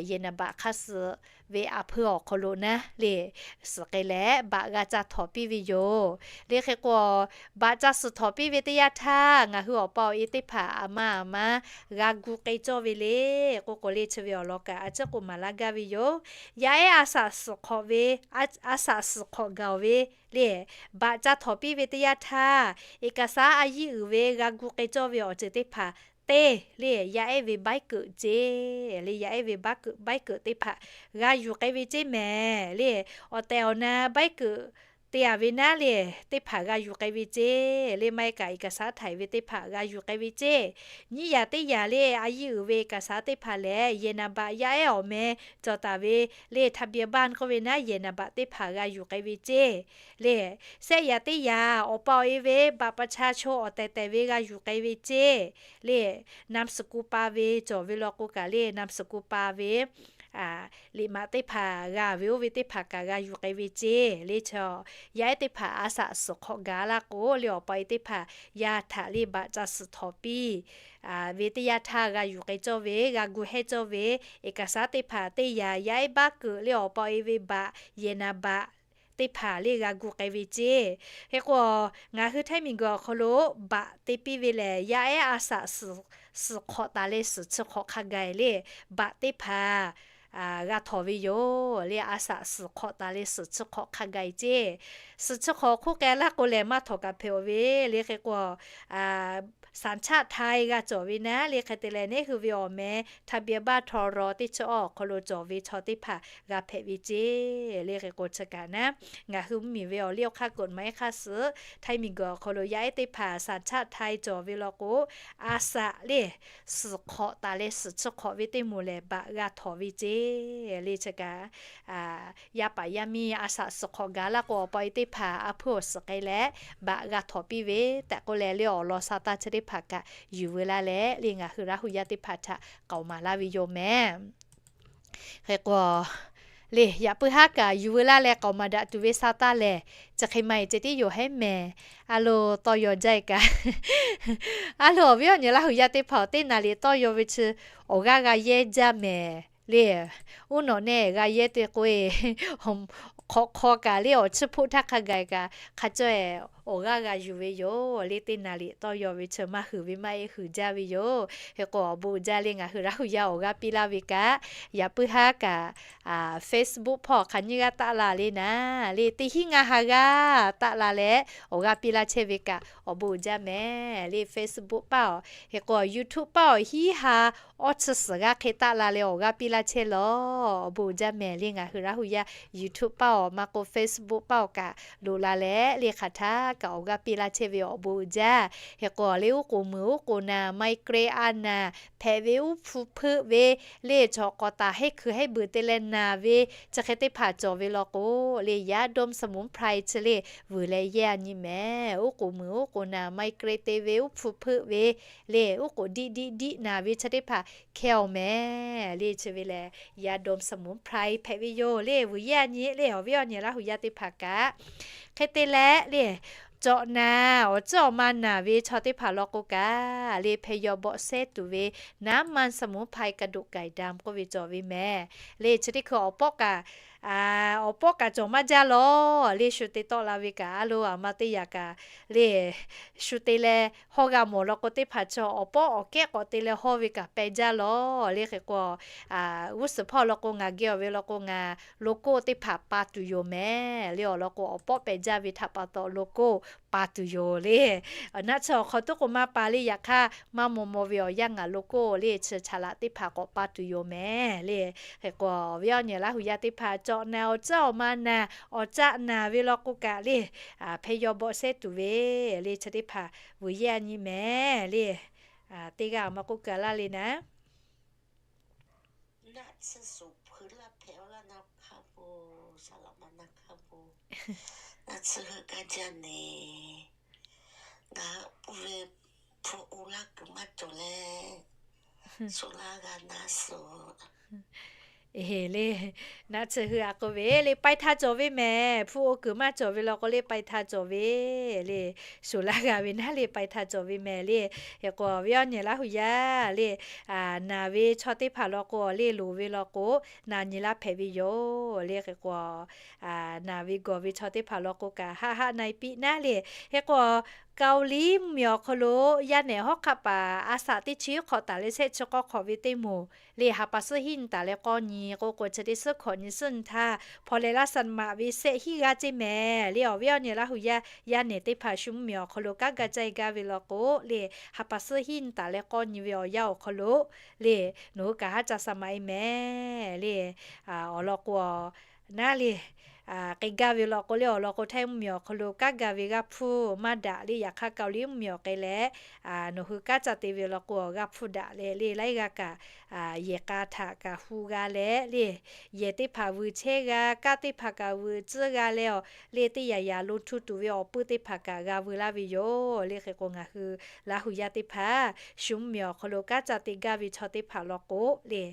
yehˬ naˍ baꞈ hk'aˇ suh ve a hpeuˇ awˬ hk'aw lo naˉ le, suhˍ k'ai leh baꞈ g'a ca htawnˍ piˇ ve yoˬ le. Hk'e k'o, baꞈ ca suhˍ htawnˍ piˇ ve teˇ yanˇ htaˇ, ngaˬ hui awˬ pa awˬ e teˇ hpaˍ a ma a ma g'a gu k'ai cawˇ ve le k'oˆ k'o le, chi ve awˬ lawn kaꞈ a ciˉ k'oˆ maˍ laˇ gaˇ ve yoˬ. Yaˇ ehˉ a saꞈ suhˍ hk'awꞈ ve, a saꞈ suhˍ hk'awꞈ gaˬ oˬ ve le, baꞈ ca htawnˍ piˇ ve teˇ yanˇ htaˇ, เอกสาร a yiˇ uiˍ ve g'a gu k'ai cawˇ ve awˬ ceuˬ teˇ hpaˍ teˇ le, yaˇ ehˉ ve baiˉ keunˍ ceˇ le, yaˇ ehˉ ve baiˉ keunˍ teˇ hpaˍ g'a yuˬ k'ai ve ceˇ mehˍ le. Awˬ tehˬ awˬ na baiˉ keunˍ te a ve naˉ le, teˇ hpaˍ g'a yuˬ k'ai ve ceˇ le. Maˇ heˆ kaꞈ เอกสาร htaꞈ e ve teˇ hpaˍ g'a yuˬ k'ai ve ceˇ. Nyiˇ yaꞈ teˇ yaꞈ le, a yiˇ uiˍ ve เอกสาร teˇ hpaˍ lehˬ, yehˬ naˍ baꞈ yaˇ ehˉ awˬ meh cawˬ taˍ ve le, ทะเบียนบ้าน k'oˆ ve naˉ, yehˬ naˍ baꞈ teˇ hpaˍ g'a yuˬ k'ai ve ceˇ le. Shehˆ yaꞈ teˇ yaꞈ awˬ pa awˬ e ve บัตรประชาชน awˬ tehˬ tehˬ ve g'a yuˬ k'ai ve ceˇ le. นามสกุล pa ve cawˬ ve law k'o kaꞈ le, นามสกุล pa ve liꞈ maꞈ teˇ hpaˍ g'a ve oˇ ve teˇ hpaˍ kaꞈ g'a yuˬ k'ai ve ceˇ le. Chaw yaˇ ehˉ teˇ hpaˍ a saꞈ suhˍ hk'awꞈ gaˬ laˇ k'o le, awˬ pa awˬ e teˇ hpaˍ yaˇ htaꞈ le บัตร ca suhˍ htawnˍ piˇ ve teˇ yanˇ htaˇ g'a yuˬ k'ai cawˇ ve, g'a gu hehˇ cawˇ ve เอกสาร teˇ hpaˍ teˇ yaꞈ, yaˇ ehˉ baiˉ keunˍ le, awˬ pa awˬ e ve บัตร, yehˬ naˍ baꞈ teˇ hpaˍ le g'a gu k'ai ve ceˇ. Hk'e k'o, ngaˬ hui htaiˇ miˬ guiˬ awˬ hk'aw lo baꞈ te piˇ ve lehˬ, yaˇ ehˉ a saꞈ suhˍ hk'awꞈ taˍ leh suhˍ chi hk'awꞈ hk'a gaˬ le, baꞈ teˇ hpaˍ g'a htawnˍ ve yoˬ le. A saꞈ suhˍ hk'awꞈ taˍ leh suhˍ chi hk'awꞈ hk'a gaˬ ceˇ. suhˍ chi hk'awꞈ hk'oˆ k'ai laˇ k'o lehˬ, maˇ htawˍ kaꞈ hpehꞈ-oˬ ve le. Hk'e k'o, สัญชาติไทย g'a cawˬ ve naˉ le. Hk'e te leh neˉ hui ve awˬ meh ทะเบียนบ้าน htaw raw teˇ chi awˬ hk'aw lo cawˬ ve chaw teˇ hpaˍ g'a hpehꞈ ve ceˇ le. Hk'e k'o chi kaꞈ naˉ, ngaˬ hui mvuhˇmiˬ ve awˬ liˇ awˬ hk'aˇ กฎหมาย hk'aˇ suhˍ Htaiˇ miˬguiˬ awˬ hk'aw lo yaˇ ehˉ teˇ hpaˍ สัญชาติไทย cawˬ ve law k'o, a shaꞈ le suhˍ hk'awꞈ taˍ leh suhˍ chi hk'awꞈ ve teˇ moˍ lehˬ baꞈ g'a htawˍ ve ceˇ le. Chi kaꞈ yaˇ paˍ yaˇ miˇ a shaꞈ suhˍ hk'awꞈ gaˬ laˇ k'o, awˬ pa e teˇ hpaˍ a hpuiˇ awˬ suhˍ k'ai leh baꞈ g'a htawˍ piˇ ve tehꞈ k'oˆ leh le, awˬ lawn sa taˇ chi teˇ hpaˍ kaꞈ yuˬ veu laˇ leh le, ngaˬ hui Laˇ hu yaˇ teˇ hpaˍ htaꞈ k'aoˍ maˍ laˇ ve yoˬ mehˍ. Hk'e k'o le, yaꞈ puiˉ haˉ kaꞈ yuˬ veu laˇ leh k'aoˍ maˍ daꞈ tuˬ ve sa taˇ lehˬ, chi hk'e ma e ceh tiˉ yoˬ hehˉ mehˍ. A lo tawˇ yaw jaˇ e kaꞈ, a lo awˬ viˉ awˬ nyi Laˇ hu yaˇ teˇ hpaˍ awˬ teˇ naˍ riˍ tawˇ yaw ve chi awˬ g'aˇ g'a yehˇ jaˇ mehˍ le. Uˉ nawꞈ nehˆ g'a yehˇ te k'o e, hk'awꞈ hk'aw kaꞈ le awˬ chiˇ hpoˆ htaˇ hk'a gaˬ kaꞈ hk'a cawˇ e awˬ g'aˇ g'a yuˬ ve yoˬ le. Teˇ naˍ riˍ tawˇ yaw ve chi maˇ huiˍ ve maˇ e huiˍ jaˇ ve yoˬ. Hk'e k'o awˬ bon uiˍ jaˇ le, ngaˬ hui Laˇ hu yaˇ awˬ g'aˇ piˇ laˇ ve kaꞈ, yaꞈ puiˉ haˉ kaꞈ Facebook hpawˇ hk'aˬ nyiˇ g'aˇ taˆ la le naˉ le, teˇ hinˉ ngaˇ ha g'aˇ taˆ la leh awˬ g'aˇ piˇ laˇ chehˇ ve kaꞈ awˬ bon uiˍ jaˇ mehˍ le. Facebook paˇ awˬ, hk'e k'o YouTube paˇ awˬ hiˉ ha awˇ chi suhˍ g'aˇ hk'e taˆ la leh awˬ g'aˇ piˇ laˇ chehˇ lawˬ. Awˬ bon uiˍ jaˇ mehˍ le, ngaˬ hui Laˇ hu yaˇ YouTube paˇ awˬ maˇ k'o Facebook paˇ awˬ kaꞈ loꞈ la leh le, hk'aˬ htaˇ kaꞈ awˬ g'aˇ piˇ laˇ chehˇ ve awˬ bon uiˍ jaˇ. Hk'e k'o le, uˉ k'oˍ muiˬ uˉ k'oˍ naˍ, migraine a naˍ, hpehꞈ ve uˉ hpu hpeuˆ ve le, chaw k'awꞈ taˍ hehˉ hkui hehˉ beuˬ te leh naˍ ve chi hk'e teˇ hpaˍ cawˬ ve law k'o le, yaˇ ดมสมุนไพร chi le vuiˬ leh yehˇ a nyi mehˍ. Uˉ k'oˍ muiˬ uˉ k'oˍ naˍ, migraine te ve uˉ hpu hpeuˆ ve le, uˉ k'oˍ diˆ diˆ diˆ naˍ ve chi teˇ hpaˍ hkehˇ awˬ mehˍ le. Chi ve lehˬ yaˇ ดมสมุนไพร hpehꞈ ve yoˬ le, vuiˬ yehˇ a nyi le, awˬ viˉ awˬ nyi Laˇ hu yaˇ teˇ hpaˍ kaꞈ. Hk'e te leh le, cawꞈ naˍ awˬ tcuhˉ awˬ ma naˍ ve chaw teˇ hpaˍ law k'o kaꞈ le, hpeh yaw bawˆ sehˉ tuˬ ve น้ำมันสมุนไพรกระดูกไก่ดำ k'oˆ ve cawˬ ve mehˍ le. Chi teˇ hkui awˬ pawˆ kaꞈ, awˬ pawˆ kaꞈ cawˬ maˇ jaˇ lawˬ le. Shu te tawˆ la ve kaꞈ a lo aˬ ma teˇ yaꞈ kaꞈ le, shu te leh hawˇ g'a mawˬ law k'o teˇ hpaˍ chi awˬ pawˆ awˬ kehˉ k'awꞈ te leh hawˇ ve kaꞈ peh jaˇ lawˬ le. Hk'e k'o g'uˇ suhˍ hpawˇ law k'o ngaˬ geh awˬ ve law k'o ngaˬ logo teˇ hpaˍ pa tuˬ yoˬ mehˍ le. Awˬ lawn k'o awˬ pawˆ peh jaˇ ve htaꞈ pa taw logo pa tuˬ yoˬ le. Naˆ tsuhˇ awˬ hk'aw tuˉ k'o maˇ pa le, yaꞈ hk'aˇ maˇ maw maw ve awˬ yanˇ ngaˬ logo le chi chaꞈ laꞈ teˇ hpaˍ k'awꞈ pa tuˬ yoˬ mehˍ le. Hk'e k'o awˬ viˉ awˬ nyi Laˇ hu yaˇ teˇ hpaˍ cawꞈ naˍ awˬ tcuhˉ awˬ ma naˍ awˬ caˆ naˍ ve law k'o kaꞈ le, hpeh yaw bawˆ sehˉ tuˬ ve le chi teˇ hpaˍ vuiˬ yehˇ a nyi mehˍ le. Teˇ g'aˇ awˬ ma k'oˆ keu laˇ le naˉ. Naˆ tsuhˇ suhˍ hpui laˇ hpehꞈ laˇ na hk'a po, saˍ laꞈ ma na hk'a po, naˆ tsuhˇ heuˆ gaˇ jaˇ neˍ. Ngaˬ hui ve hpu o laˇ kuiˬ maˇ cawˬ leh, suh laˇ g'a na suhˍ. Eˬ le, naˆ tsuhˇ heuˆ a k'oˆ ve le, pai htaˇ cawˬ ve mehˍ. Hpu o kuiˬ maˇ cawˬ ve law k'o le, pai htaˇ cawˬ ve le. Suh laˇ g'a ve naˉ le, pai htaˇ cawˬ ve mehˍ le. Hk'e k'o awˬ viˉ awˬ nyi Laˇ hu yaˇ le, naˍ ve chaw teˇ hpaˍ law k'o le, loˍ ve law k'o naˍ nyi laˇ hpehꞈ ve yoˬ le. Hk'e k'o naˍ ve gawˬ ve chaw teˇ hpaˍ law k'o kaꞈ haˆ haˆ na e piˇ naˉ le. Hk'e k'o Kaoˍliˇ mvuhˇmiˬ awˬ hk'aw lo yaˇ nehˬ hawˉ hk'aˆ paˍ a shaꞈ teˇ chi k'awꞈ taˍ leh shehˆ chi k'awˇ hk'awꞈ ve teˇ moˍ le, ha pa suhˉ hiˉ nyi taˍ leh k'awˇ nyi k'o k'o chi teˇ suhˉ hkawꞈ nyi suhˉ nyi htaˇ hpaw leh laˇ sa maꞈ ve shehˆ hiˉ g'aˇ ceˇ mehˍ le. Awˬ viˉ awˬ nyi Laˇ hu yaˇ, yaˇ nehˬ teˇ hpaˍ shu mvuhˇmiˬ awˬ hk'aw lo kanˉ gaˇ caˇ e gaˇ ve law k'o le, ha pa suhˉ hiˉ nyi taˍ leh k'awˇ nyi ve awˬ yanˇ awˬ hk'aw lo le, nawˬ hui kaꞈ haˉ ca sa maꞈ e mehˍ le. Awˬ lawn k'o naˉ le, k'ai gaˇ ve law k'o le, awˬ lawn k'o Htaiˇ mvuhˇmiˬ awˬ hk'aw lo kanˉ gaˇ ve g'aˇ hpfuhˇ maˇ daꞈ le. Yaꞈ hk'aˇ Kaoˍliˇ mvuhˇmiˬ awˬ k'ai leh nawˬ hui kanˉ ca te ve law k'o g'aˇ hpfuhˇ daꞈ leh le, laiˉ g'aˇ kaꞈ yehˬ k'a htaꞈ kaꞈ hu g'a leh le, yehˬ teˇ hpaˍ vuiˬ chehˇ g'a, kanˉ teˇ hpaˍ kaꞈ vuiˬ tcuhˉ g'a leh awˬ le, teˇ yaꞈ yaꞈ lo htu tuˬ ve awˬ puiˇ teˇ hpaˍ kaꞈ g'a veu laˇ ve yoˬ le. Hk'e k'o ngaˬ hui Laˇ hu yaˇ teˇ hpaˍ shu mvuhˇmiˬ awˬ hk'aw lo kanˉ ca te gaˇ ve chaw teˇ hpaˍ law k'o le,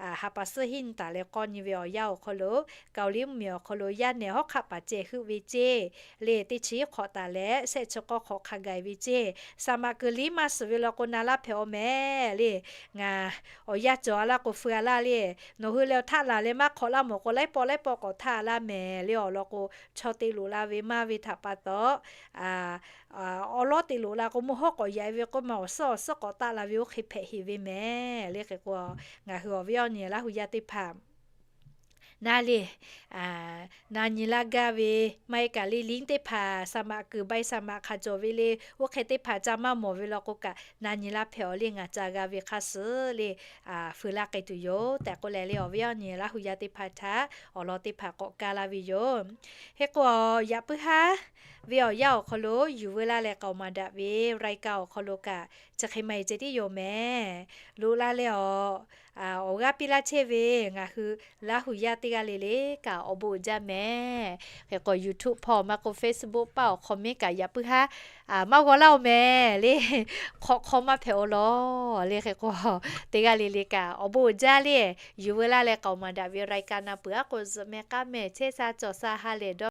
ha pa suhˉ hiˉ nyi taˍ leh k'awˇ nyi ve awˬ yanˇ awˬ hk'aw lo Kaoˍliˇ mvuhˇmiˬ awˬ hk'aw lo yaˇ nehˬ hawˉ hk'aˆ paˍ ceh heuˆ ve ceˇ le, teˇ chi hiˉ hk'awꞈ taˍ leh shehˆ chi k'awˇ hk'awꞈ hk'a gaˬ e ve ceˇ. Saˍ maꞈ kuiˬ liˇ maˇ suhˍ ve law k'o na laˇ hpehꞈ awˬ mehˍ le. Ngaˬ awˬ yanˇ cawˬ a laˇ k'o feu a laˇ le. Nawˬ hui leh awˬ htaˆ laˬ leh maˇ hk'awꞈ laˇ mawˬ k'o laiˉ pawˆ laiˉ pawˆ k'awꞈ htaˆ a laˇ mehˍ le. Awˬ lawn k'o chaw te loꞈ la ve maˇ ve htaꞈ pa taw awˉ lawˉ te loꞈ la k'o mvuhˇ hawˉ k'awꞈ yaꞈ e ve k'oˆ ma awˬ suhˉ awˬ suhˉ k'awꞈ taˆ la ve oˇ hk'e hpehꞈ heˍ ve mehˍ le. Hk'e k'o ngaˬ hui awˬ viˉ awˬ nyi Laˇ hu yaˇ teˇ hpaˍ naˇ le, na nyi laˇ gaˇ ve, maˇ heˆ kaꞈ le link teˇ hpaˍ สมัคร kuiˬ ใบสมัคร hk'a cawˬ ve le, oˇ hk'e teˇ hpaˍ ca maˇ mawˬ ve law k'o kaꞈ na nyi laˇ hpehꞈ awˬ le ngaˬ ca g'a ve hk'a suhˍ le, fuiˍ laˇ k'ai tuˬ yoˬ tehꞈ k'oˆ leh le awˬ viˉ awˬ nyi Laˇ hu yaˇ teˇ hpaˍ htaꞈ awˬ lawn teˇ hpaˍ k'awꞈ kaˇ laˇ ve yoˬ. Hk'e k'o, yaꞈ puiˉ haˉ ve awˬ yanˇ awˬ hk'aw lo yuˬ veu laˇ leh k'aoˍ maˍ daꞈ ve รายการ awˬ hk'aw lo kaꞈ chi hk'e maˇ heˆ ceh tiˉ yoˬ mehˍ. Loꞈ la leh awˬ, awˬ g'aˇ piˇ laˇ chehˇ ve ngaˬ hui Laˇ hu yaˇ teˇ g'aˇ le le kaꞈ awˬ bon uiˍ jaˇ mehˍ. Hk'e k'o, YouTube hpawˇ maˇ k'o Facebook paˇ awˬ hk'aw mehˍ kaꞈ yaꞈ puiˉ haˉ maˇ g'aw laˇ oˬ mehˍ le. Hk'awꞈ hk'aw maˇ hpehꞈ oˬ lawˬ le. Hk'e k'o, teˇ g'aˇ le le kaꞈ awˬ bon uiˍ jaˇ le. Yuˬ veu laˇ leh k'aoˍ maˍ daꞈ ve รายการ na peuˬ aˉ k'o zuhꞈ meh k'aˉ meh chehˇ sha cawˬ sha ha lehˬ dawˇ